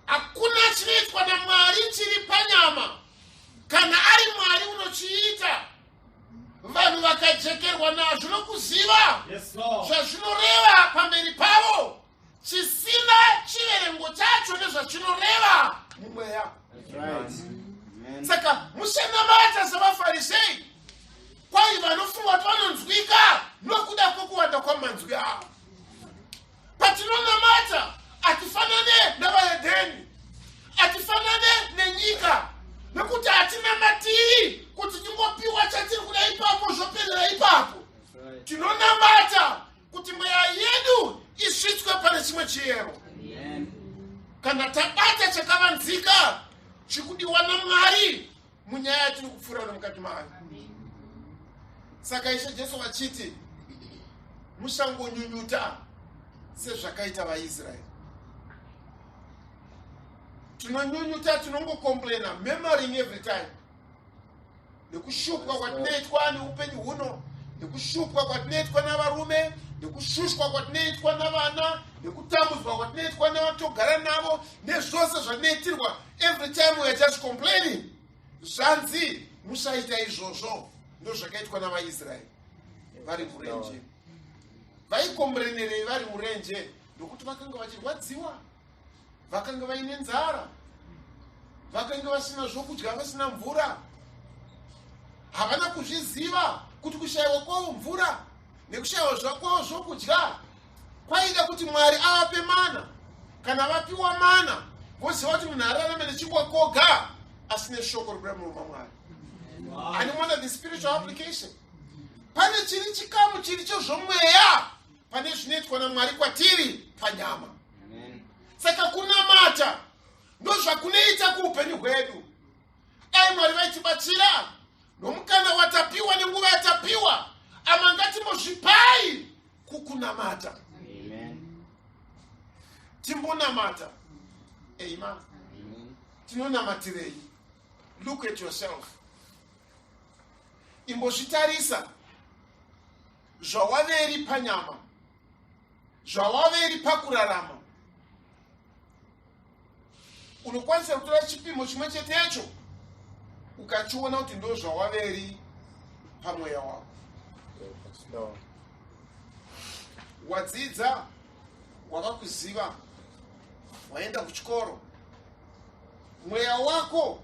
Hakuna chinoitwa naMwari chiri panyama. Kana ari Mwari unochiita, vanhu vakajekerwa nazvo nokuziva zvazvinoreva pamberi pavo, chisina chiverengo chacho nezvachinoreva mumweya. Saka musanamata sevaFarisei, kwai vanofunga kuti vanonzwika nokuda kwokuwanda kwamanzwi avo. Patinonamata hatifanane navahedheni, hatifanane nenyika, nekuti hatinamatiri kuti tingopiwa chatiri kuda ipapo zvoperera ipapo. Tinonamata kuti mweya yedu isvitswe pane chimwe chiyero. Kana tabata chakavanzika chikudiwa naMwari munyaya yatiri kupfuura nomukati mayo. Saka Ishe Jesu vachiti musangonyunyuta sezvakaita vaIsraeri. Tinonyunyuta, tinongocomplaina, memorying every time, nekushupwa kwatinoitwa neupenyu huno, nekushupwa kwatinoitwa navarume, nekushushwa kwatinoitwa navana, nekutambudzwa kwatinoitwa navatogara navo, nezvose zvatinoitirwa. Every time we are just complaining. Zvanzi musaita izvozvo. Ndozvakaitwa navaIsraeri vari murenje. Vaikomburenerei vari murenje? Nokuti vakanga vachirwadziwa, vakanga vaine nzara, vakanga vasina zvokudya, vasina mvura. Havana kuzviziva kuti kushayiwa kwavo mvura nekushayiwa kwavo zvokudya kwaida kuti Mwari avape mana. Kana vapiwa mana, voziva kuti munhu ararame nechingwa koga, asi neshoko rikuda muromo maMwari. Anoona the spiritual application. Pane chiri chikamu chiri chezvomweya pane zvinoitwa naMwari kwatiri panyama. Saka kunamata ndozvakunoita kuupenyu hwedu. Dai Mwari vaitibatsira nomukana watapiwa nenguva yatapiwa, ama ngatimbozvipai kukunamata. Timbonamata. Amen. Tinonamatirei? Look at yourself. Imbozvitarisa zvawaveri panyama, zvawaveri pakurarama. Unokwanisa kutora chipimo chimwe chetecho ukachiona kuti ndo zvawaveri pamweya wako. Wadzidza, wava kuziva, waenda kuchikoro, mweya wako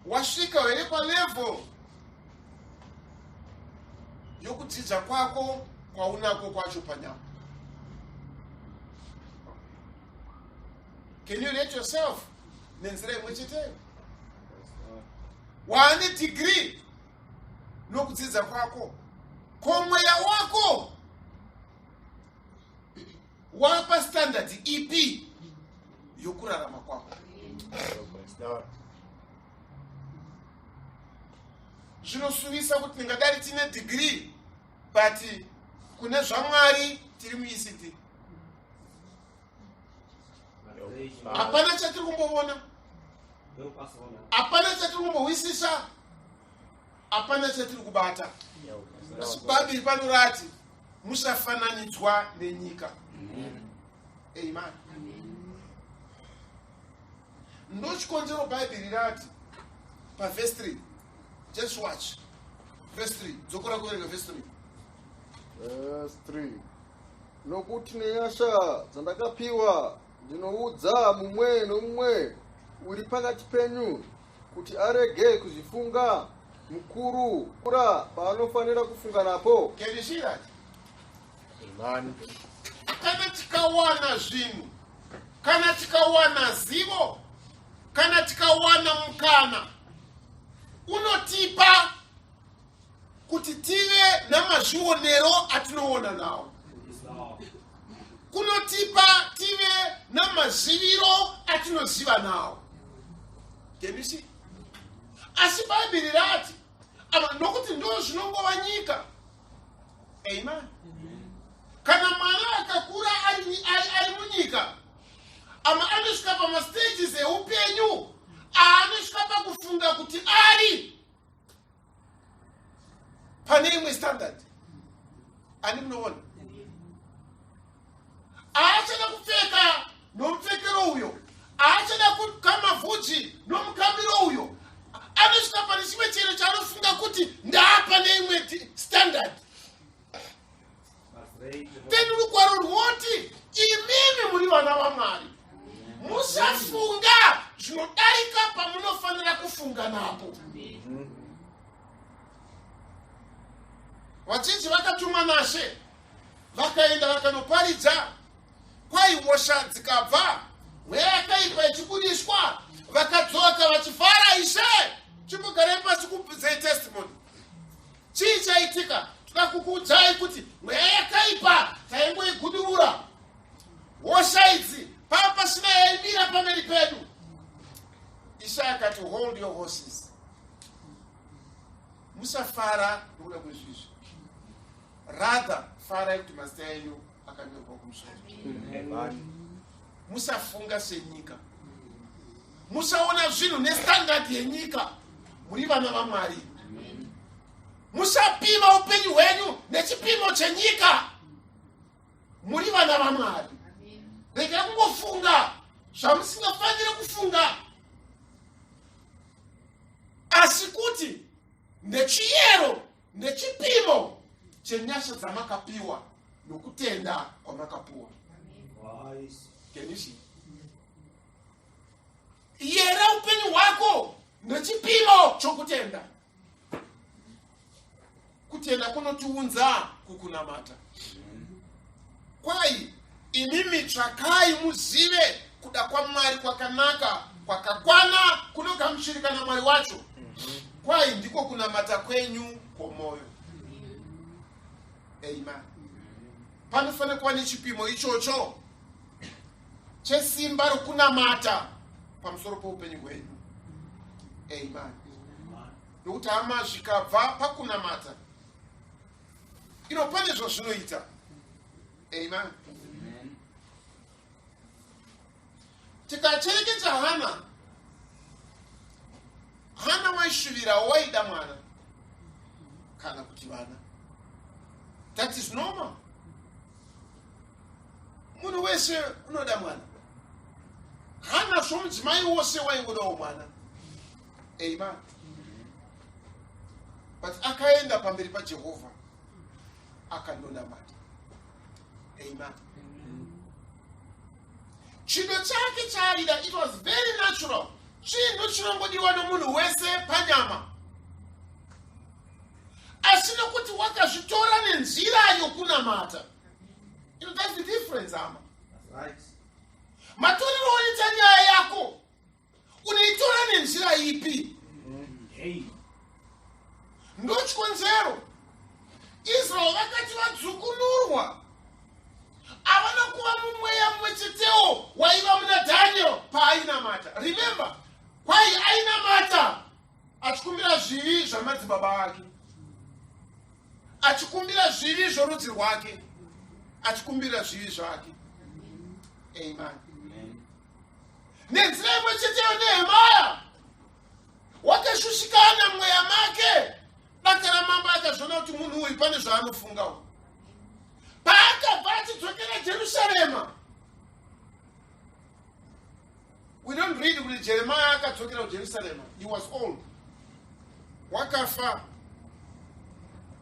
Wasvika here palevel yokudzidza kwako kwaunako kwacho panyama? Can you rate yourself nenzira imwe cheteyo? Waane degree nokudzidza kwako, ko mweya wako wapa standard ipi yokurarama kwako? Zvinosuvisa kuti tingadari tine degree, but kune zvaMwari tiri muECD. Hapana chatiri kumbovona, hapana chatiri kumbohwisisa, hapana chatiri kubata. Asi Bhaibheri pano rati musafananidzwa nenyika. Amen. Ndochikonzero Bhaibheri rati pavhesi 3. Just watch verse 3. Dzokora kuverenga verse 3. Verse 3. Nokuti nenyasha dzandakapiwa ndinoudza mumwe nomumwe uri pakati penyu kuti arege kuzvifunga mukuru kura paanofanira kufunga napo. Can you see that? Amen. Kana tikawana zvinhu, kana tikawana zivo, kana tikawana mukana unotipa kuti tive namazvionero atinoona nawo, kunotipa tive namaziviro atinoziva nawo. Can you see? Asi Bhaibheri rati ama nokuti ndo zvinongova nyika. Amen. Kana mwana akakura ari munyika, ama anosvika pamastages eupenyu aanosvika pakufunga kuti ari pane imwe standard. Ani munoona haachada kupfeka nomupfekero uyo, haachada kukama vhudzi nomukamiro uyo. Anosvika pane chimwe chero chaanofunga kuti ndaapa neimwe standard. Then rugwaro rwoti imimi muri vana vaMwari, musafunga zvinodarika pamunofanira kufunga napo. Vadzidzi vakatumwa naShe, vakaenda vakanoparidza, kwaihosha dzikabva, mweya yakaipa ichibudiswa, vakadzoka vachifara. Ishe, chimbogarai pasi kudzei testimony. Chii chaitika? Toda kukuudzai kuti mweya yakaipa taingoigudubura, hosha idzi pava pasina yaimira pamberi pedu. Ishe akati, "Hold your horses, musafara nokuda kwezvizvi, rather farai kuti mazita enyu akanyorwa kumusoro." Musafunga senyika, musaona zvinhu nestandard yenyika. Muri vana vaMwari. Musapima upenyu hwenyu nechipimo chenyika. Muri vana vaMwari. Regai kungofunga zvamusingafaniri kufunga, asi kuti nechiyero nechipimo chenyasha dzamakapiwa nokutenda kwamakapuwa. Can you see? Yera upenyu hwako nechipimo chokutenda. Kutenda kunotiunza kukunamata. Kwai imimi tsvakai muzive kuda kwaMwari kwakanaka, kwakakwana, kunogamuchirika naMwari wacho. Kwai ndiko kunamata kwenyu kwomwoyo. Amen. Panofanira kuva nechipimo ichocho chesimba rokunamata pamusoro poupenyu hwenyu. Amen. Nokuti hama, zvikabva pakunamata ino, pane zvazvinoita. Amen. Tikacherekedza Hana, Hana waishuvirawo, waida mwana kana kuti vana. That is normal. Munhu wese unoda mwana. Hana somudzimai wose waingodawo mwana. Amen. But akaenda pamberi paJehovha akandonamata. Amen. Chido chake chaaida, it was very natural. Chinhu chinongodiwa nomunhu wese panyama. Asi nokuti wakazvitora nenzira yokunamata. You know, that's the difference, hama. Right. Matorero oita nyaya yako unoitora nenzira ipi? Hey. Ndochikonzero Israel vakati vadzukunurwa havana kuva mumweya mumwe chetewo waiva muna Daniel paainamata. Remember, kwai ainamata achikumbira zvivi zvamadzibaba ake, achikumbira zvivi zvorudzi rwake, achikumbira zvivi zvake. Amen. Nenzira imwe cheteyo Nehemaya wakashushikana mweya make daka ramambo akazviona kuti munhu uyu pane zvaanofungawo. Paakabva achidzokera Jerusarema, we don't read kuti Jeremiah akadzokera kuJerusarema. He was old, wakafa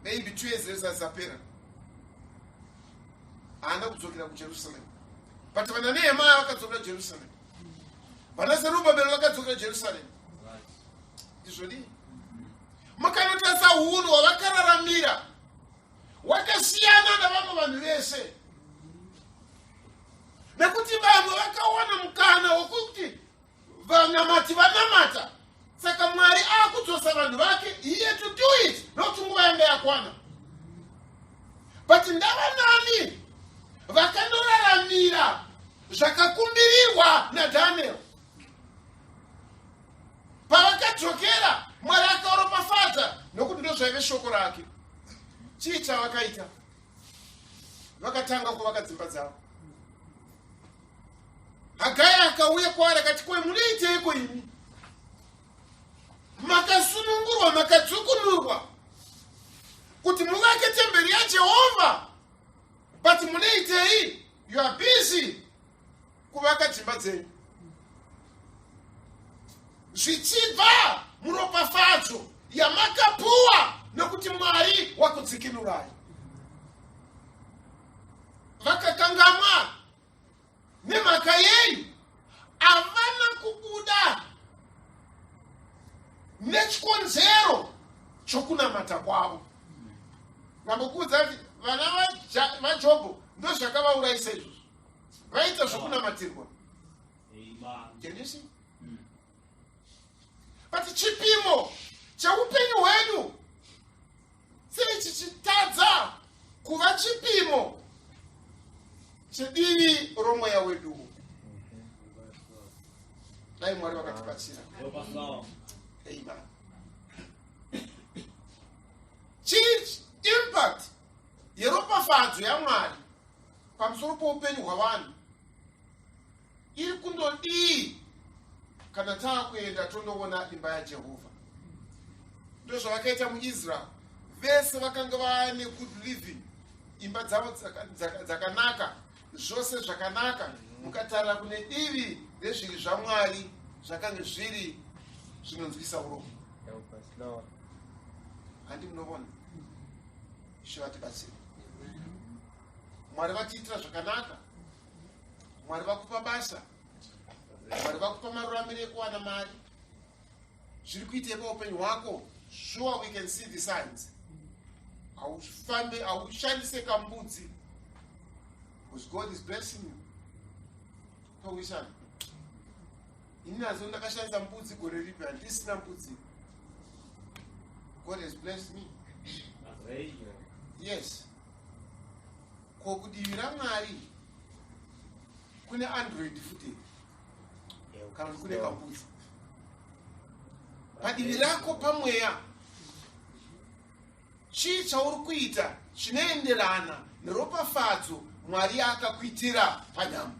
maybe 2 years later zapera, haana kudzokera kuJerusarema, but vana Nehemiah vakadzokera kuJerusarema, vana Zerubabel vakadzokera Jerusarema. Ndizvodii? Mukanotarisa hunhu hwavakararamira wakasiyana navamwe vanhu vese, nekuti vamwe vakawana mukana wokuti vanamati vanamata, saka Mwari akudzosa vanhu vake. He had to do it nokuti nguva yanga yakwana. But ndava nani vakanoraramira zvakakumbirirwa naDaniel? Pavakadzokera, Mwari akaropafadza nokuti ndozvaive shoko rake. Chii chavakaita? Vakatanga kuvaka dzimba dzavo. Hagai akauya kwaari akati, kwe munoiteiko imi? Makasunungurwa, makadzukunurwa kuti muvake temberi yaJehovha, but munoitei? You are busy kuvaka dzimba dzenyu zvichibva muropafadzo yamakapuwa nokuti Mwari wakudzikinurai. Vakakangamwa. Nemhaka yei? Havana kubuda nechikonzero chokunamata kwavo. Ndambokuudza kuti vana vaJobho ndozvakavaurayisa izvozvo, vaita zvokunamatirwa. Can you see? But chipimo cheupenyu hwedu sei chichitadza kuva chipimo chedivi romweya wedu? Dai Mwari vakatibatsira. Amen. Chii impact yeropafadzo yaMwari pamusoro poupenyu hwavanhu iri kundodii kana taakuenda tondoona imba yaJehovha? Ndozvavakaita muIsrael. Vese vakanga vaane good living, imba dzavo dzakanaka, zvose zvakanaka. Mukatarira kune divi rezviri zvaMwari, zvakanga zviri zvinonzwisa urombo. Help us, Lord. Handi munovona? Ishe vatibatsire. Mwari vatiitira zvakanaka, Mwari vakupa basa, Mwari vakupa maruramiro ekuwana mari. Zviri kuitei paupenyu hwako? Sure, we can see the signs. Haufambe, haushandise kambudzi, because God is blessing you. Towisana. Ini nazo ndakashandisa mbudzi gore ripi? Handisina mbudzi. God has blessed me. Yes. Ko kudivi raMwari kune Android futi kana kuti kune kambudzi? Padivi rako pamweya, chii chauri kuita chinoenderana neropafadzo Mwari yaakakuitira panyama?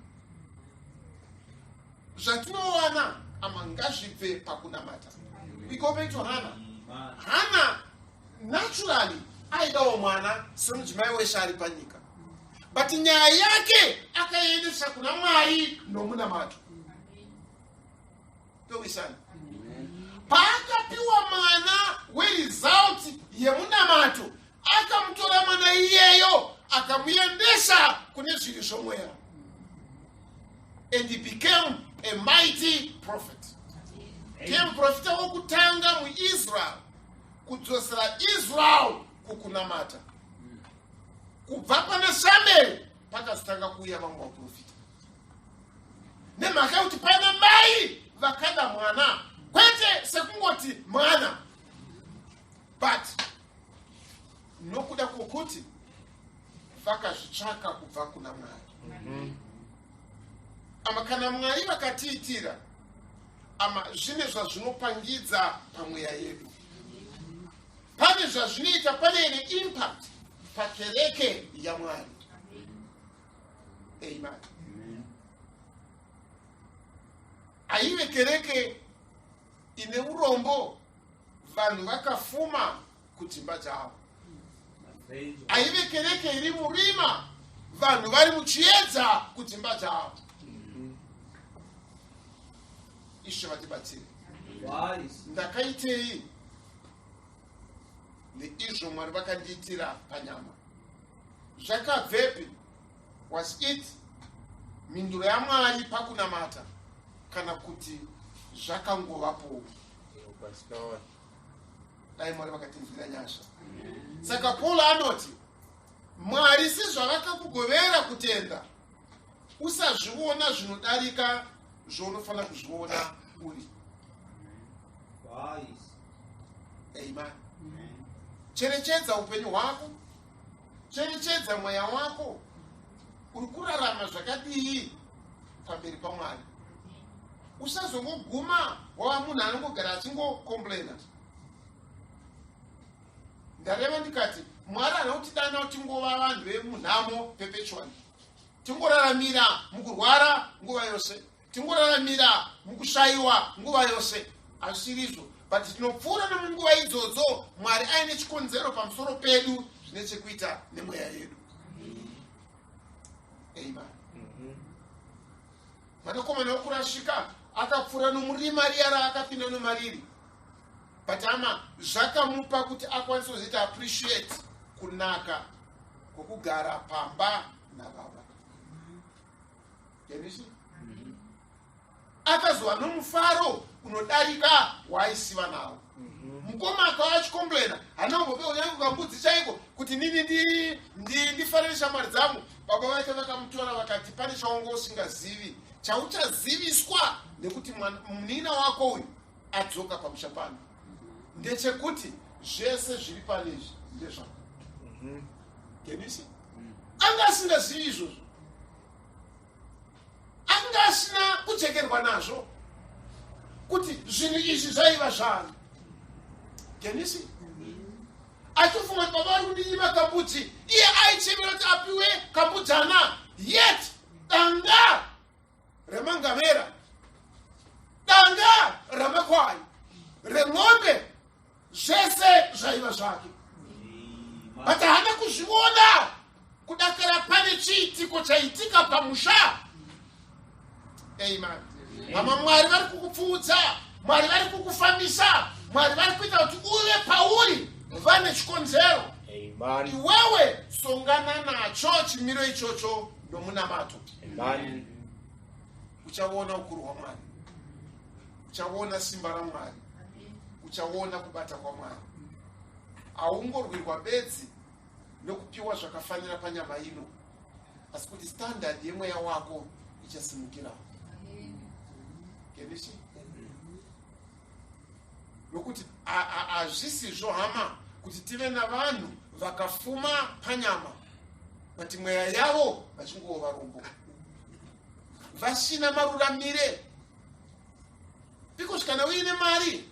Zvatinowana ama ngazvibve pakunamata. We go back to Hana. Hana naturally aidawo mwana semudzimai wese ari panyika, but nyaya yake akaiendesa kuna Mwari nomunamato. Towisana. Paakapiwa mwana weresult yemunamato, akamutora mwana iyeyo akamuendesa kune zviri zvomweya, and he became a mighty prophet. Ndiye muprofita wokutanga muIsrael kudzosera Israel kukunamata. Kubva pana Samuel pakazotanga kuuya vamwe vaprofita. Nemhaka yekuti pana mai vakada mwana, kwete sekungoti mwana, but nokuda kwokuti vakazvitsvaka kubva kuna Mwari. Ama kana Mwari vakatiitira, ama zvine zvazvinopangidza pamweya yedu, pane zvazvinoita, pane ine impact pakereke yaMwari. Amen. Aive kereke ine urombo, vanhu vakafuma kudzimba dzavo. Aive kereke iri murima, vanhu vari muchiedza kudzimba dzavo. Ishe vatibatsire. Ndakaitei neizvo Mwari vakandiitira panyama? Zvakabvepi? Was it mhinduro yaMwari pakunamata, kana kuti zvakangovapowo? Dai Mwari vakatinzwira nyasha. Saka Paul anoti, Mwari sezvavakakugovera kutenda, usazviona zvinodarika zvaunofanira kuzviona uri. Amen. Cherechedza upenyu hwako, cherechedza mweya wako, uri kurarama zvakadii pamberi paMwari. Usazongoguma wava munhu anongogara achingokomplaina. Ndareva ndikati Mwari haana kutidana kuti tingova vanhu vemunhamo perpetually, tingoraramira mukurwara nguva yose, tingoraramira mukushayiwa nguva yose. Hazvisirizvo, but tinopfuura nemunguva idzodzo Mwari aine chikonzero pamusoro pedu zvine chekuita nemweya yedu. Amen. Mwanakomana wokurashika akapfuura nomurima riya raakapinda nomariri, but ama zvakamupa kuti akwanise kuzoita appreciate kunaka kwokugara pamba nababa. Can you see? Akazova nomufaro unodarika waaisiva nawo. Mukoma akava achikomplaina, hana kumbopiwa kunyange kambudzi chaiko kuti nini ndifarire shamwari dzangu. Baba vake vakamutora vakati, pane chaunga usingazivi chauchaziviswa nekuti munin'ina wako uyu adzoka pamusha pano, ndechekuti zvese zviri pane izvi ndezvako. Can you see? Anga asingazivi izvozvo, anga asina kujekerwa nazvo kuti zvinhu izvi zvaiva zvani. Can you see? Achifunga kuti baba vari kundinyima kambudzi, iye aichemera kuti apiwe kambudzana, yet danga remangamera, danga ramakwai, remombe, zvese zvaiva zvake, but haana kuzviona kudakara pane chiitiko chaitika pamusha. Amen. Hama, Mwari vari kukupfuudza, Mwari vari kukufambisa, Mwari vari kuita kuti uve pauri vane chikonzero. Amen. Iwewe songana nacho chimiro ichocho nomunamato. Amen. Uchaona ukuru hwaMwari, uchaona simba raMwari, uchaona kubata kwaMwari. Haungorwirwa bedzi nokupiwa zvakafanira panyama ino, asi kuti standard yemweya wako ichasimukirawo. Can you see? Nokuti hazvisizvo, hama, kuti tive navanhu vakafuma panyama but mweya yavo vachingova varombo, vasina maruramire, because kana uine mari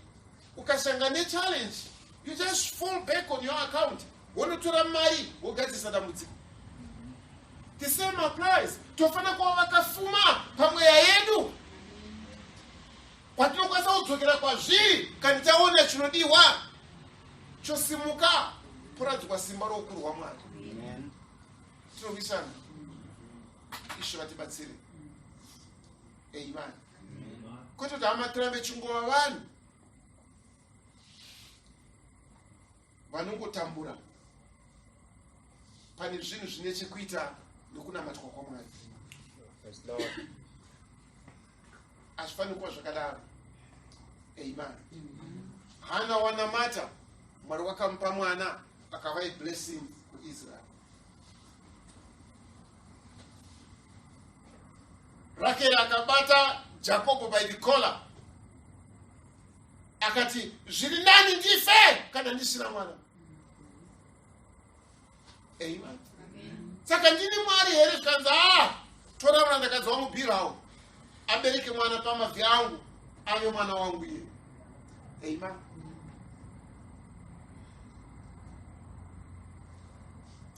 ukasanga nechallenge, you just fall back on your account, wonotora mari wogadzirisa dambudziko. The same applies, tofanira kuva vakafuma pamweya yedu kwatinokwanisa kudzokera kwazviri kana taona chinodiwa chosimuka, poradzikwa simba roukuru hwaMwari. Tinorwisana. Ishe vatibatsire. Amen. Kwete kuti, hama, tirambe chingova vanhu vanongotambura pane zvinhu zvine chekuita nokunamatwa kwaMwari. Yes, Lord. Hazvifaniri kuva zvakadaro. Amen. Hana wanamata, Mwari wakamupa mwana akava a blessing kuIsrael. Rakeri akabata Jacobo by the collar akati zviri nani ndife kana ndisina mwana. Amen. Saka ndini Mwari here zvikanzi ah tora murandakadzi wangu Bhirawo abereke mwana pamabvi angu ave mwana wangu iye. Amen.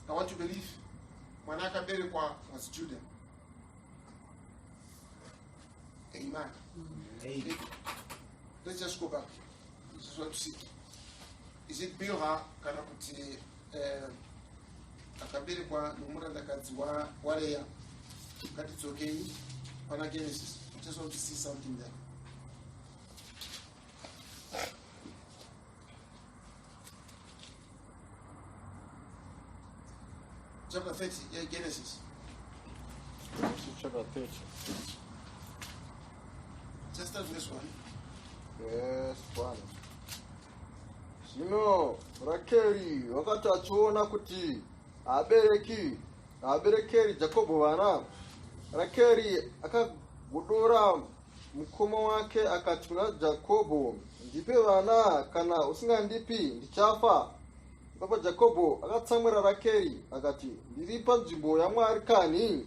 I want to believe mwana akaberekwa was Judah. Amen. Amen. Let's just go back. This is what to see. Is it Bilha kana kuti eh, akaberekwa nomurandakadzi waReya? Ngatidzokei pana Genesis. Just want to see something there. Chapter 30, yeah, Genesis. Genesis chapter 30. Just start verse 1. Verse 1. Zvino Rakeri wakati achiona kuti haabereki haaberekeri Jakobho vana, Rakeri akagodora mukoma wake akati kuna Jakobho, Ndipe vana, kana usingandipi ndichafa. Ipapo Jakobho akatsamwira Rakeri akati, Ndiri panzvimbo yaMwari kanhi?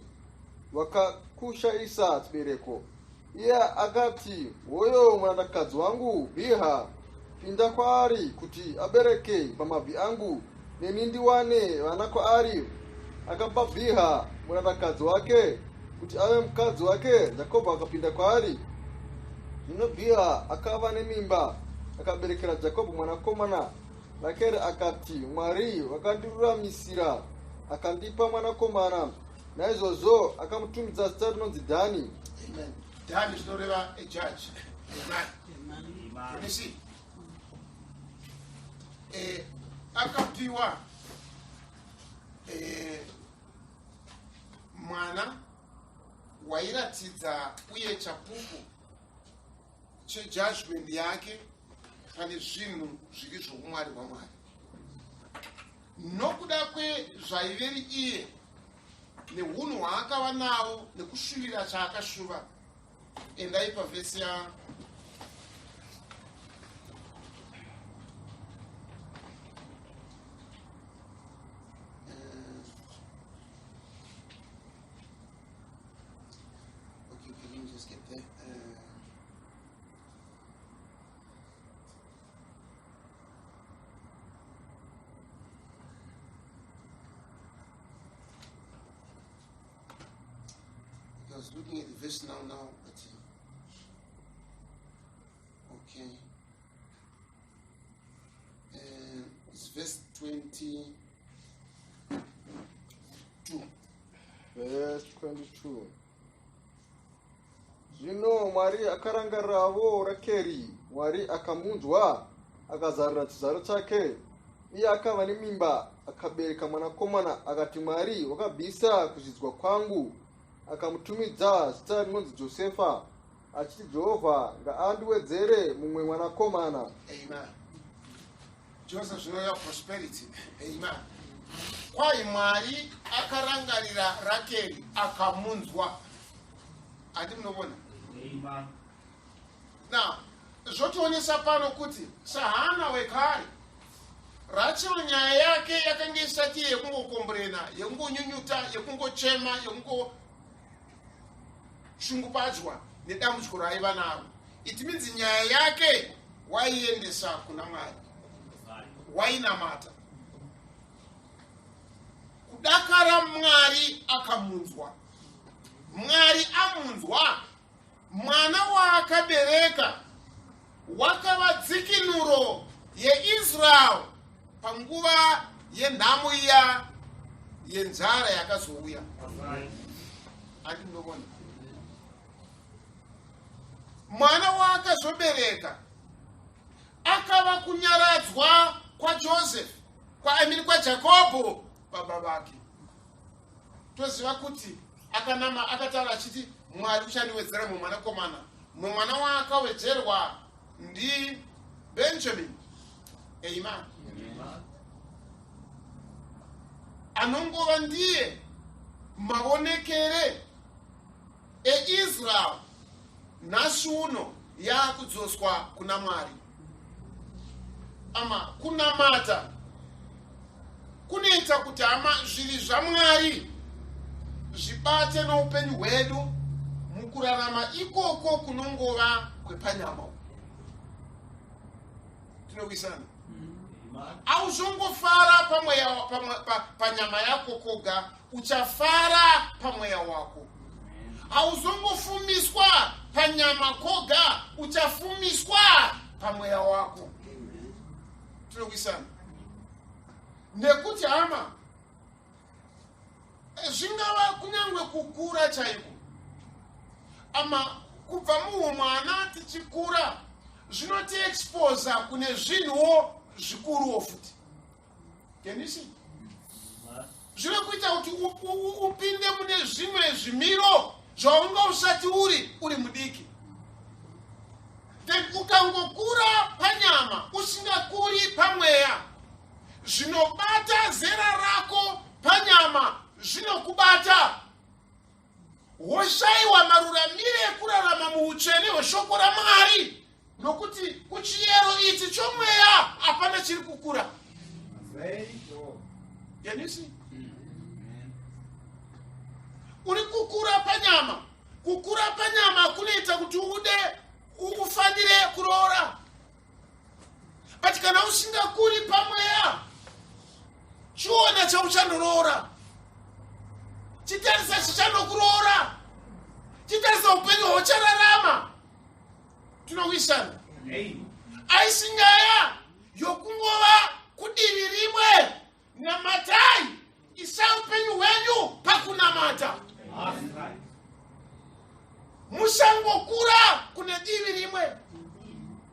Wakakushaisa chibereko. Iye akati, Hoyo murandakadzi wangu Bhiha, pinda kwaari kuti abereke pamabvi angu, neni ndiwane vana kwaari. Akapa Bhiha murandakadzi wake kuti ave mukadzi wake. Jakobho akapinda kwaari. Zvino Bhiha akava nemimba, akaberekera Jakobho mwanakomana. Rakeri akati, Mwari wakandiruramisira akandipa mwanakomana. Naizvozvo akamutumidza zita rinonzi Dhani. Amen. Dhani zvinoreva a judge. Amen. Amen. You see? Eh, akapiwa eh, mwana wairatidza uye chapupu chejudgment yake pane zvinhu zviri zvoumwari hwamwari nokuda kwezvaiveri iye nehunhu hwaakava nawo nekushuvira chaakashuva endai pavhesi ya Okay, okay, let me just get there. I was looking at the verse now, now, but okay. It's verse 22. Verse 22. Zvino Mwari akarangarirawo Rakeri, Mwari akamunzwa, akazarura chizvaro chake. Iye akava nemimba, akabereka mwanakomana, akati, Mwari wakabvisa kuzvidzwa kwangu. Akamutumidza zita rinonzi Josefa, achiti, Jehovha ngaandiwedzere mumwe mwanakomana. Amen. Joseph zvinoreva prosperity. Amen. Kwai Mwari akarangarira Rakeri akamunzwa. Handi munovona? Amen. Now, zvotionesa pano kuti sahana wekare Rachel nyaya yake yakanga isati yekungokomburena, yekungonyunyuta, yekungochema, yekungoshungupadzwa nedambudziko raaiva naro. It means nyaya yake waiendesa kuna Mwari, wainamata kudakara Mwari akamunzwa. Mwari amunzwa mwana waakabereka wakava dzikinuro yeIsrael panguva yenhamo iya yenzara yakazouya. Andinoona mwana waakazobereka akava kunyaradzwa kwaJoseph kwa, I mean, kwaJakobho baba vake. Toziva kuti akanama akataura achiti Mwari uchandiwedzera mumwe mwanakomana. Mumwe mwana waakawedzerwa ndiBenjamin. Amen. Anongova ndiye maonekere eIsrael nhasi uno yaakudzoswa kuna Mwari. Ama kunamata kunoita kuti hama zviri zvaMwari zvibate noupenyu hwedu mukurarama ikoko kunongova kwepanyama. Tinowisana. Auzongofara pamweya panyama yako koga, uchafara pamweya wako. Hauzongofumiswa panyama koga, uchafumiswa pamweya wako. Tinowisana. Nekuti hama, zvingava kunyangwe kukura chaiko, ama kubva muhumwana tichikura zvinotiexposa kune zvinhuwo zvikuruwo futi. Can you see? Zvinokuita kuti upinde mune zvimwe zvimiro zvaunga usati uri mudiki. Then ukangokura panyama usingakuri pamweya, zvinobata zera rako panyama zvinokubata, woshayiwa maruramire ekurarama muutsvene hweshoko raMwari, nokuti kuchiyero ichi chomweya hapana chiri kukura. Can you see? Uri kukura panyama. Kukura panyama kunoita kuti ude ufanire kuroora, but kana usingakuri pamweya, chiona chauchandoroora, chitarisa chichandokuroora, chitarisa upenyu hwauchararama. Tinowisana. Aisi nyaya yokungova kudivi rimwe. Namatai, isai upenyu hwenyu pakunamata. Musangokura kune divi rimwe,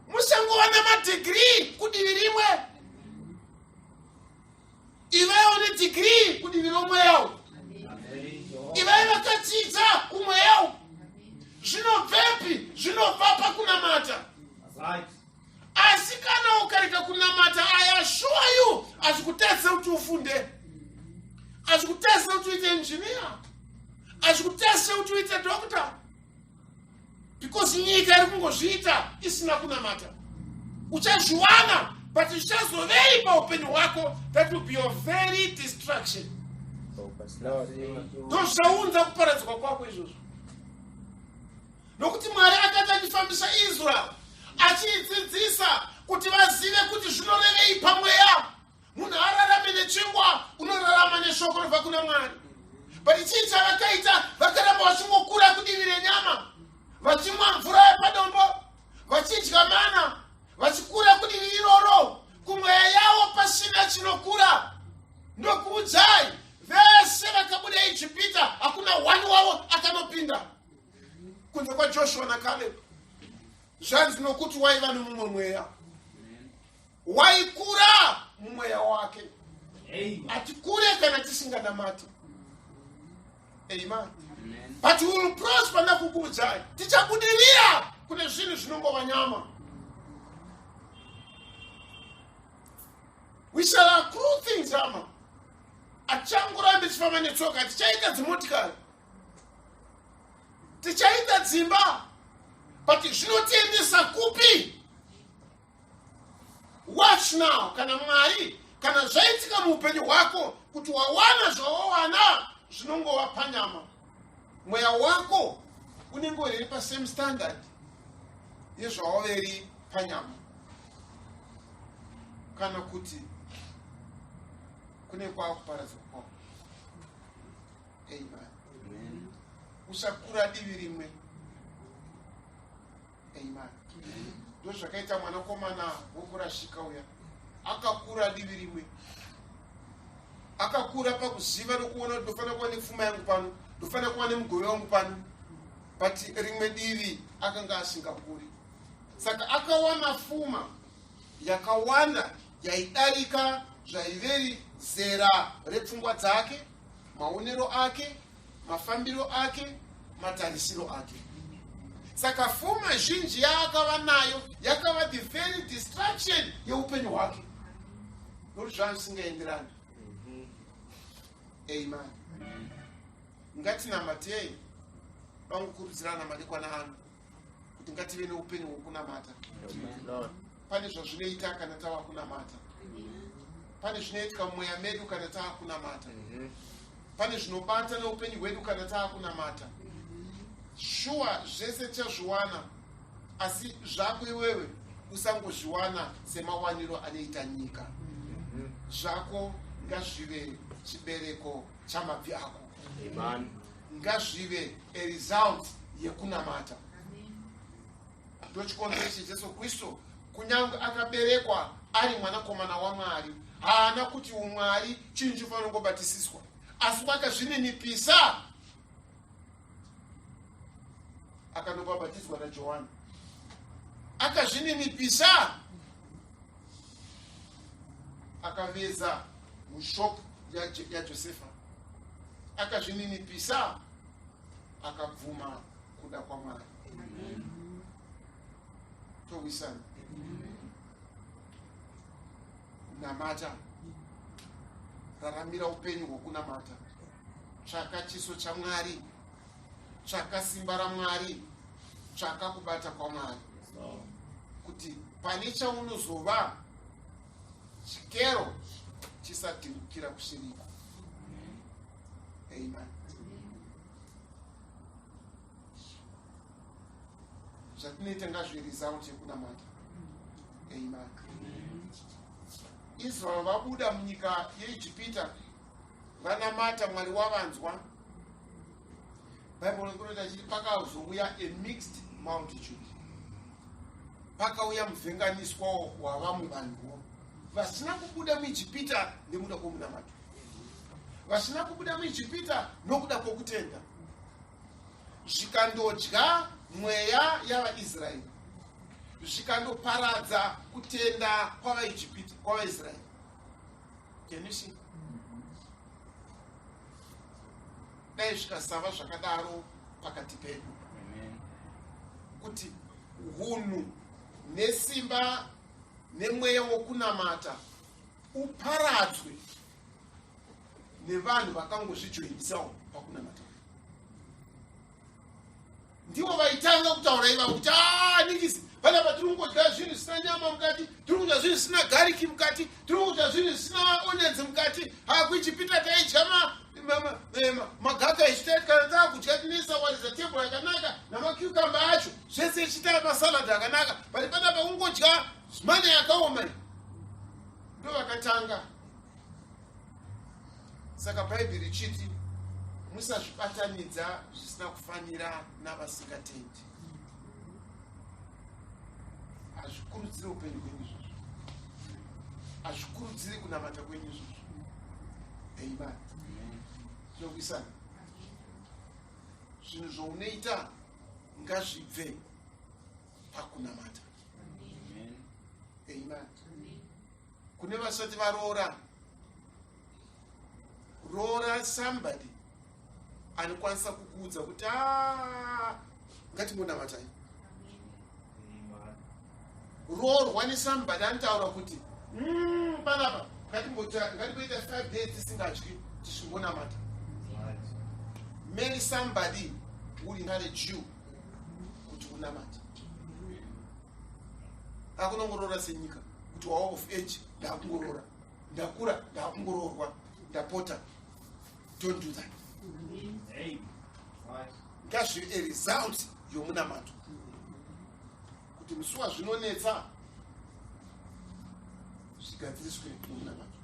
musangova namadhigirii kudivi rimwe. Ivaiwo nedhigirii kudivi romweyawo, ivai vakadzidza kumweyawo. Zvinobvepi? Zvinobva pakunamata. Asi kana ukarega kunamata, I assure you, hazvikutadzise kuti ufunde, hazvikutadzise kuti uite engineer, hazvikutadzise kuti uite doctor, because nyika iri kungozviita isina kunamata. Uchazviwana, but zvichazovei paupenyu hwako? That will be your very destruction. Ndozvaunza kuparadzwa kwako izvozvo, nokuti Mwari akati achifambisa Israel achiidzidzisa kuti vazive kuti zvinorevei pamweya. Munhu ararame nechingwa, unorarama neshoko robva kuna Mwari. But chii chavakaita? Vakaramba vachingokura kudivi renyama, vachimwa mvura yepadombo, vachidya mana, vachikura kudivi iroro, kumweya yavo pasina chinokura. Ndokuudzai, vese vakabuda Ijipita hakuna one wavo akanopinda kunze kwaJoshua naCaleb. Zvanzi nokuti waiva nomumwe mweya waikura mumweya wake. Hatikure kana tisinganamati. Amen. But we will prosper. Ndakukuudzai, tichabudirira kune zvinhu zvinongova nyama. We shall accrue things, hama. Hatichangorambi tichifamba netsoka, tichaita dzimotikari, tichaita dzimba, but zvinotiendesa kupi? Watch now. Kana Mwari, kana zvaitika muupenyu hwako kuti wawana zvawawana zvinongova panyama, mweya wako unenge uri pasame standard yezvawaveri panyama, kana kuti kune kwakuparadzwa kwako. Amen. Usakura divi rimwe. Amen. Ndozvakaita mwanakomana wokurashika uya. Akakura divi rimwe, akakura pakuziva nokuona kuti ndofanira kuva nepfuma yangu pano, ndofanira kuva nemugove wangu pano, but rimwe divi akanga asingakuri. Saka akawana fuma yakawanda yaidarika zvaiveri zera repfungwa dzake, maonero ake, mafambiro ake, matarisiro ake. Saka fuma zhinji yaakava nayo yakava the very destruction yeupenyu hwake, nokuti zvanga zvisingaenderani. Amen. Ngatinamatei, vangukurudzirana madekwana ano kuti ngative neupenyu hwokunamata. Pane zvazvinoita kana tava kunamata, pane zvinoitika mumweya medu kana tava kunamata, pane zvinobata neupenyu hwedu kana tava kunamata. Shuwa zvese tichazviwana, asi zvako iwewe usangozviwana semawaniro anoita nyika. Zvako ngazvive chibereko chamabvi ako, ngazvive a result yekunamata. Ndochikonzero cheJesu Kristu, kunyange akaberekwa ari mwanakomana waMwari, haana kuti umwari chinhu chinofanira kungobatisiswa, asi wakazvininipisa akanobhabhatidzwa naJohani, akazvininipisa akaveza mushop yaJosefa, akazvininipisa akabvuma kuda kwaMwari. Towisana namata, raramira upenyu hwokunamata, tsvaka chiso chaMwari, tsvaka simba raMwari, tsvaka kubata kwaMwari, kuti pane chaunozova chikero chisadhingukira kusiriko. Amen. Zvatinoita ngazvive result yekunamata. Amen. Israel vabuda munyika yeIjipita, vanamata Mwari, wavanzwa. Bible rinoita chiti pakazouya a mixed multitude, pakauya muvhenganiswa wavamwe vanhuwo vasina kubuda muIjipita nekuda kwomunamato, vasina kubuda muIjipita nokuda kwokutenda, zvikandodya mweya yavaIsraeri, zvikandoparadza kutenda kwavaIjipita, kwavaIsraeri. Can you see? Dai zvikasava zvakadaro pakati pedu, kuti hunhu nesimba nemweya wokunamata uparadzwe nevanhu vakangozvijoinisawo pakunamata. Ndivo vaitanga kutaura ivavo kuti, ah, nikisi panapa tiri kungodya zvinhu zvisina nyama mukati, tiri kudya zvinhu zvisina garlic mukati, tiri kudya zvinhu zvisina onions mukati. Hakuichipita taidya magaka isu, taiti kana taakudya tinoisa wariza tebhura yakanaka namacucumber acho zvese, ichiita masalad akanaka, but panapa kungodya mane yakaoma. Ndo vakatanga. Saka Bhaibheri richiti musazvibatanidza zvisina kufanira navasingatendi. Hazvikurudziri upenyu hwenyu izvozvo, hazvikurudziri kunamata kwenyu izvozvo. Amen. Tinokuisana zvinhu zvaunoita ngazvibve pakunamata. Amen. Kune vasati varoora, roora somebody anokwanisa kukuudza kuti, ah, ngatingonamatai. Roorwa nesomebody anotaura kuti, panapa ngatimboita 5 days tisingadyi, tichingonamata." Marry somebody who encourage you kuti unamate. Akunongorora senyika kuti wava of age, ndakungorora, ndakura, ndakungoroorwa, ndapota. Don't do that. Ngazvive a result yomunamato, kuti musi wazvinonetsa zvigadziriswe nomunamato.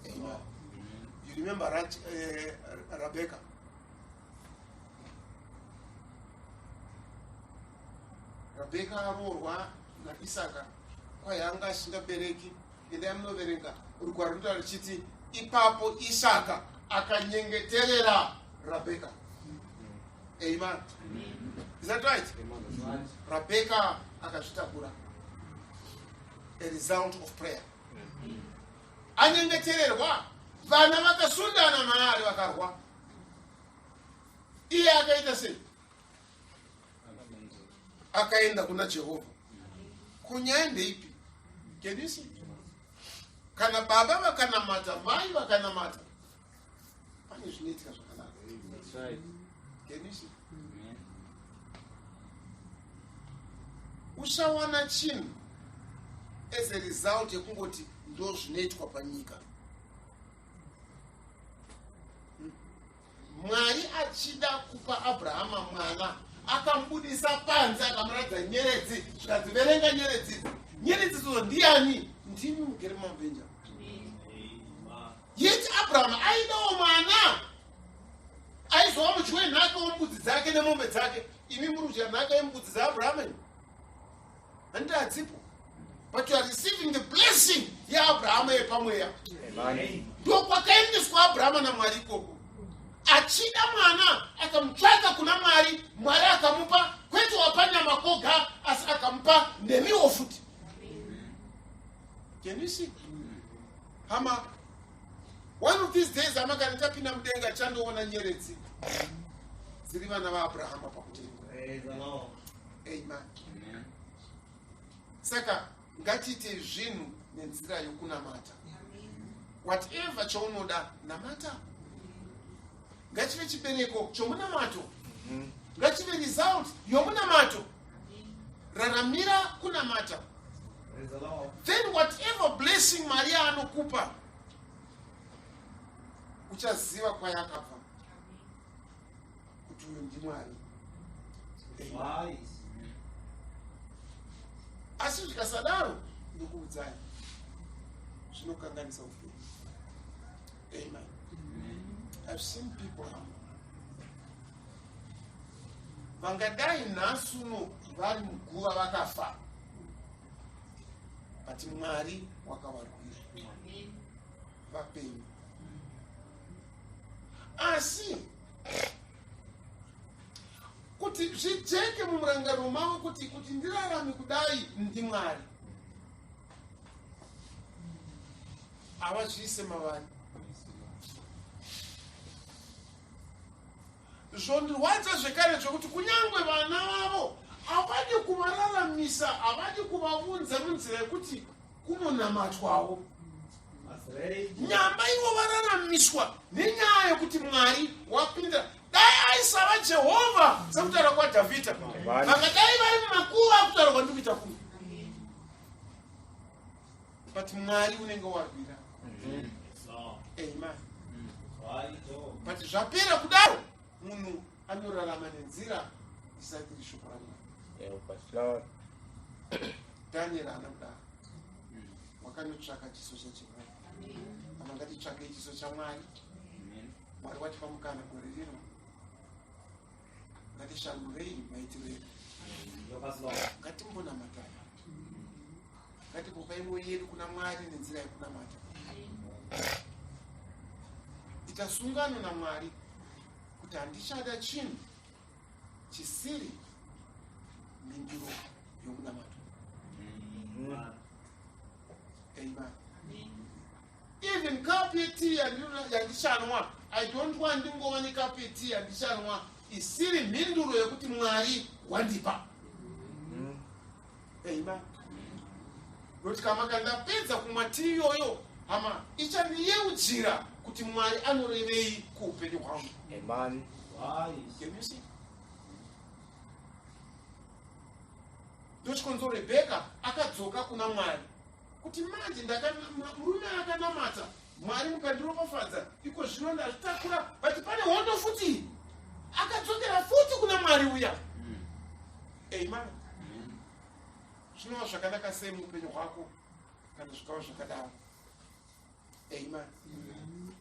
Amen. You remember Rebecca? Rebecca aroorwa naIsaka, kwayanga asingabereki. Endai munoverenga rugwaro runotaura richiti ipapo Isaka akanyengeterera Rebecca. Amen. Is that right? Rebecca akazvitakura, a result of prayer. Anyengetererwa, vana vakasundana maari, vakarwa. Iye akaita sei? Akaenda kuna Jehovha. Ko nyaya ndeipi? Can you see? Kana baba vakanamata, mai vakanamata, pane zvinoitika zvakanaka. That's right. Can you see? Amen. Usawana chinhu as a result yekungoti ndo zvinoitwa panyika. Mwari achida kupa Abrahama mwana akamubudisa panze akamuratidza nyeredzi zvikanzi verenga nyeredzi idzi. Nyeredzi idzodzo ndiyani? Ndimi mugere mumabvenja. Yet Abraham aidawo mwana aizova mudyi wenhaka wembudzi dzake nemombe dzake. Imi muri kudya nhaka yembudzi dzaAbrahama imi? Handiti hadzipo? But you are receiving the blessing yaAbrahama yepamweya. Ndokwakaendeswa Abrahama naMwari ikoko. Achida mwana akamutsvaka kuna Mwari, Mwari akamupa kwete wapanyama koga asi akamupa nemiwo futi. Can you see? Hama, one of these days hama kana tapinda mudenga chandoona nyeredzi dziri vana vaAbrahama pakutenda. Amen. Saka ngatiite zvinhu nenzira yokunamata. Whatever chaunoda namata. Ngachive chibereko chomunamato. Ngachive result yomunamato. Raramira kunamata. Then whatever blessing Mwari anokupa uchaziva kwayakabva kuti uyu ndiMwari. Asi zvikasadaro ndokuudzai zvinokanganisa upenyu. Amen. I've seen people hama vangadai nhasi uno vari muguva vakafa, but Mwari wakavarwira vapenyu. Asi kuti zvijeke mumurangariro mavo kuti ndirarame kudai ndiMwari, havazviise mavari. Zvondirwadza zvekare zvekuti kunyange vana vavo havadi kuvararamisa, havadi kuvaunza munzira yekuti kunonamatwawo. Nyamba ivo vararamiswa nenyaya yekuti Mwari wapinda. Dai aisava Jehovha sekutaura kwaDhavhidha, vangadai vari mumakuva akutaura kwandiri kuita kuno. But Mwari unenge warwira. Amen. But zvapera kudaro munhu anorarama nenzira isati iri shoko raMwari. Help us, Lord. Daniel haana kudaro, wakanotsvaka chiso chaJehovha. Hama, ngatitsvakei chiso chaMwari. Mwari watipa mukana gore rino, ngatishandurei maitiro edu, ngatimbonamatai, ngatimbopai mwoyo yedu kuna Mwari nenzira yekunamata. Ita sungano naMwari kuti handichada chinhu chisiri mhinduro yomunamato. Amen. Even cup yetii yandichanwa, I don't want ndingova necup yetii yandichanwa isiri mhinduro yekuti Mwari wandipa. Amen. Nokuti kama kandapedza kumwa tii iyoyo, hama, ichandiyeuchira kuti Mwari anorevei kuupenyu hwangu. Amen. Can you see? Ndochikonzo Rebheka akadzoka kuna Mwari kuti manje murume akanamata Mwari mukandiropafadza iko zvino ndazvitakura, but pane hondo futi. Akadzokera futi kuna Mwari uya. Amen. Zvinova zvakanaka sei muupenyu hwako kana zvikava zvakadaro. Amen.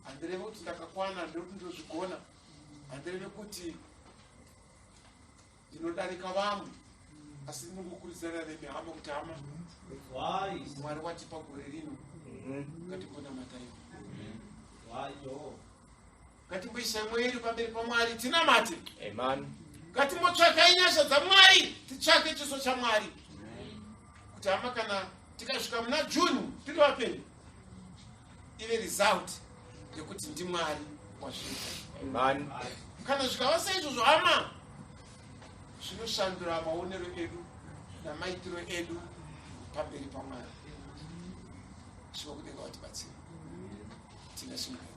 Handireve kuti ndakakwana, handireve kuti ndinozvigona, handireve kuti ndinodarika vamwe, asi ndinongokurudzirana nemi hama kuti hama, Mwari watipa gore rino, ngatimbonamatai, ngatimboisai mwoyo yedu pamberi paMwari tinamate. Amen. Ngatimbotsvakai nyasha dzaMwari, titsvake chiso chaMwari kuti hama kana tikasvika muna June tiri vapenyu, ive result yekuti ndiMwari wazviita. Amen. Kana zvikava saizvozvo hama, Zvinoshandura maonero edu namaitiro edu pamberi paMwari. Shiva kudenga vatibatsira. Tine sungano.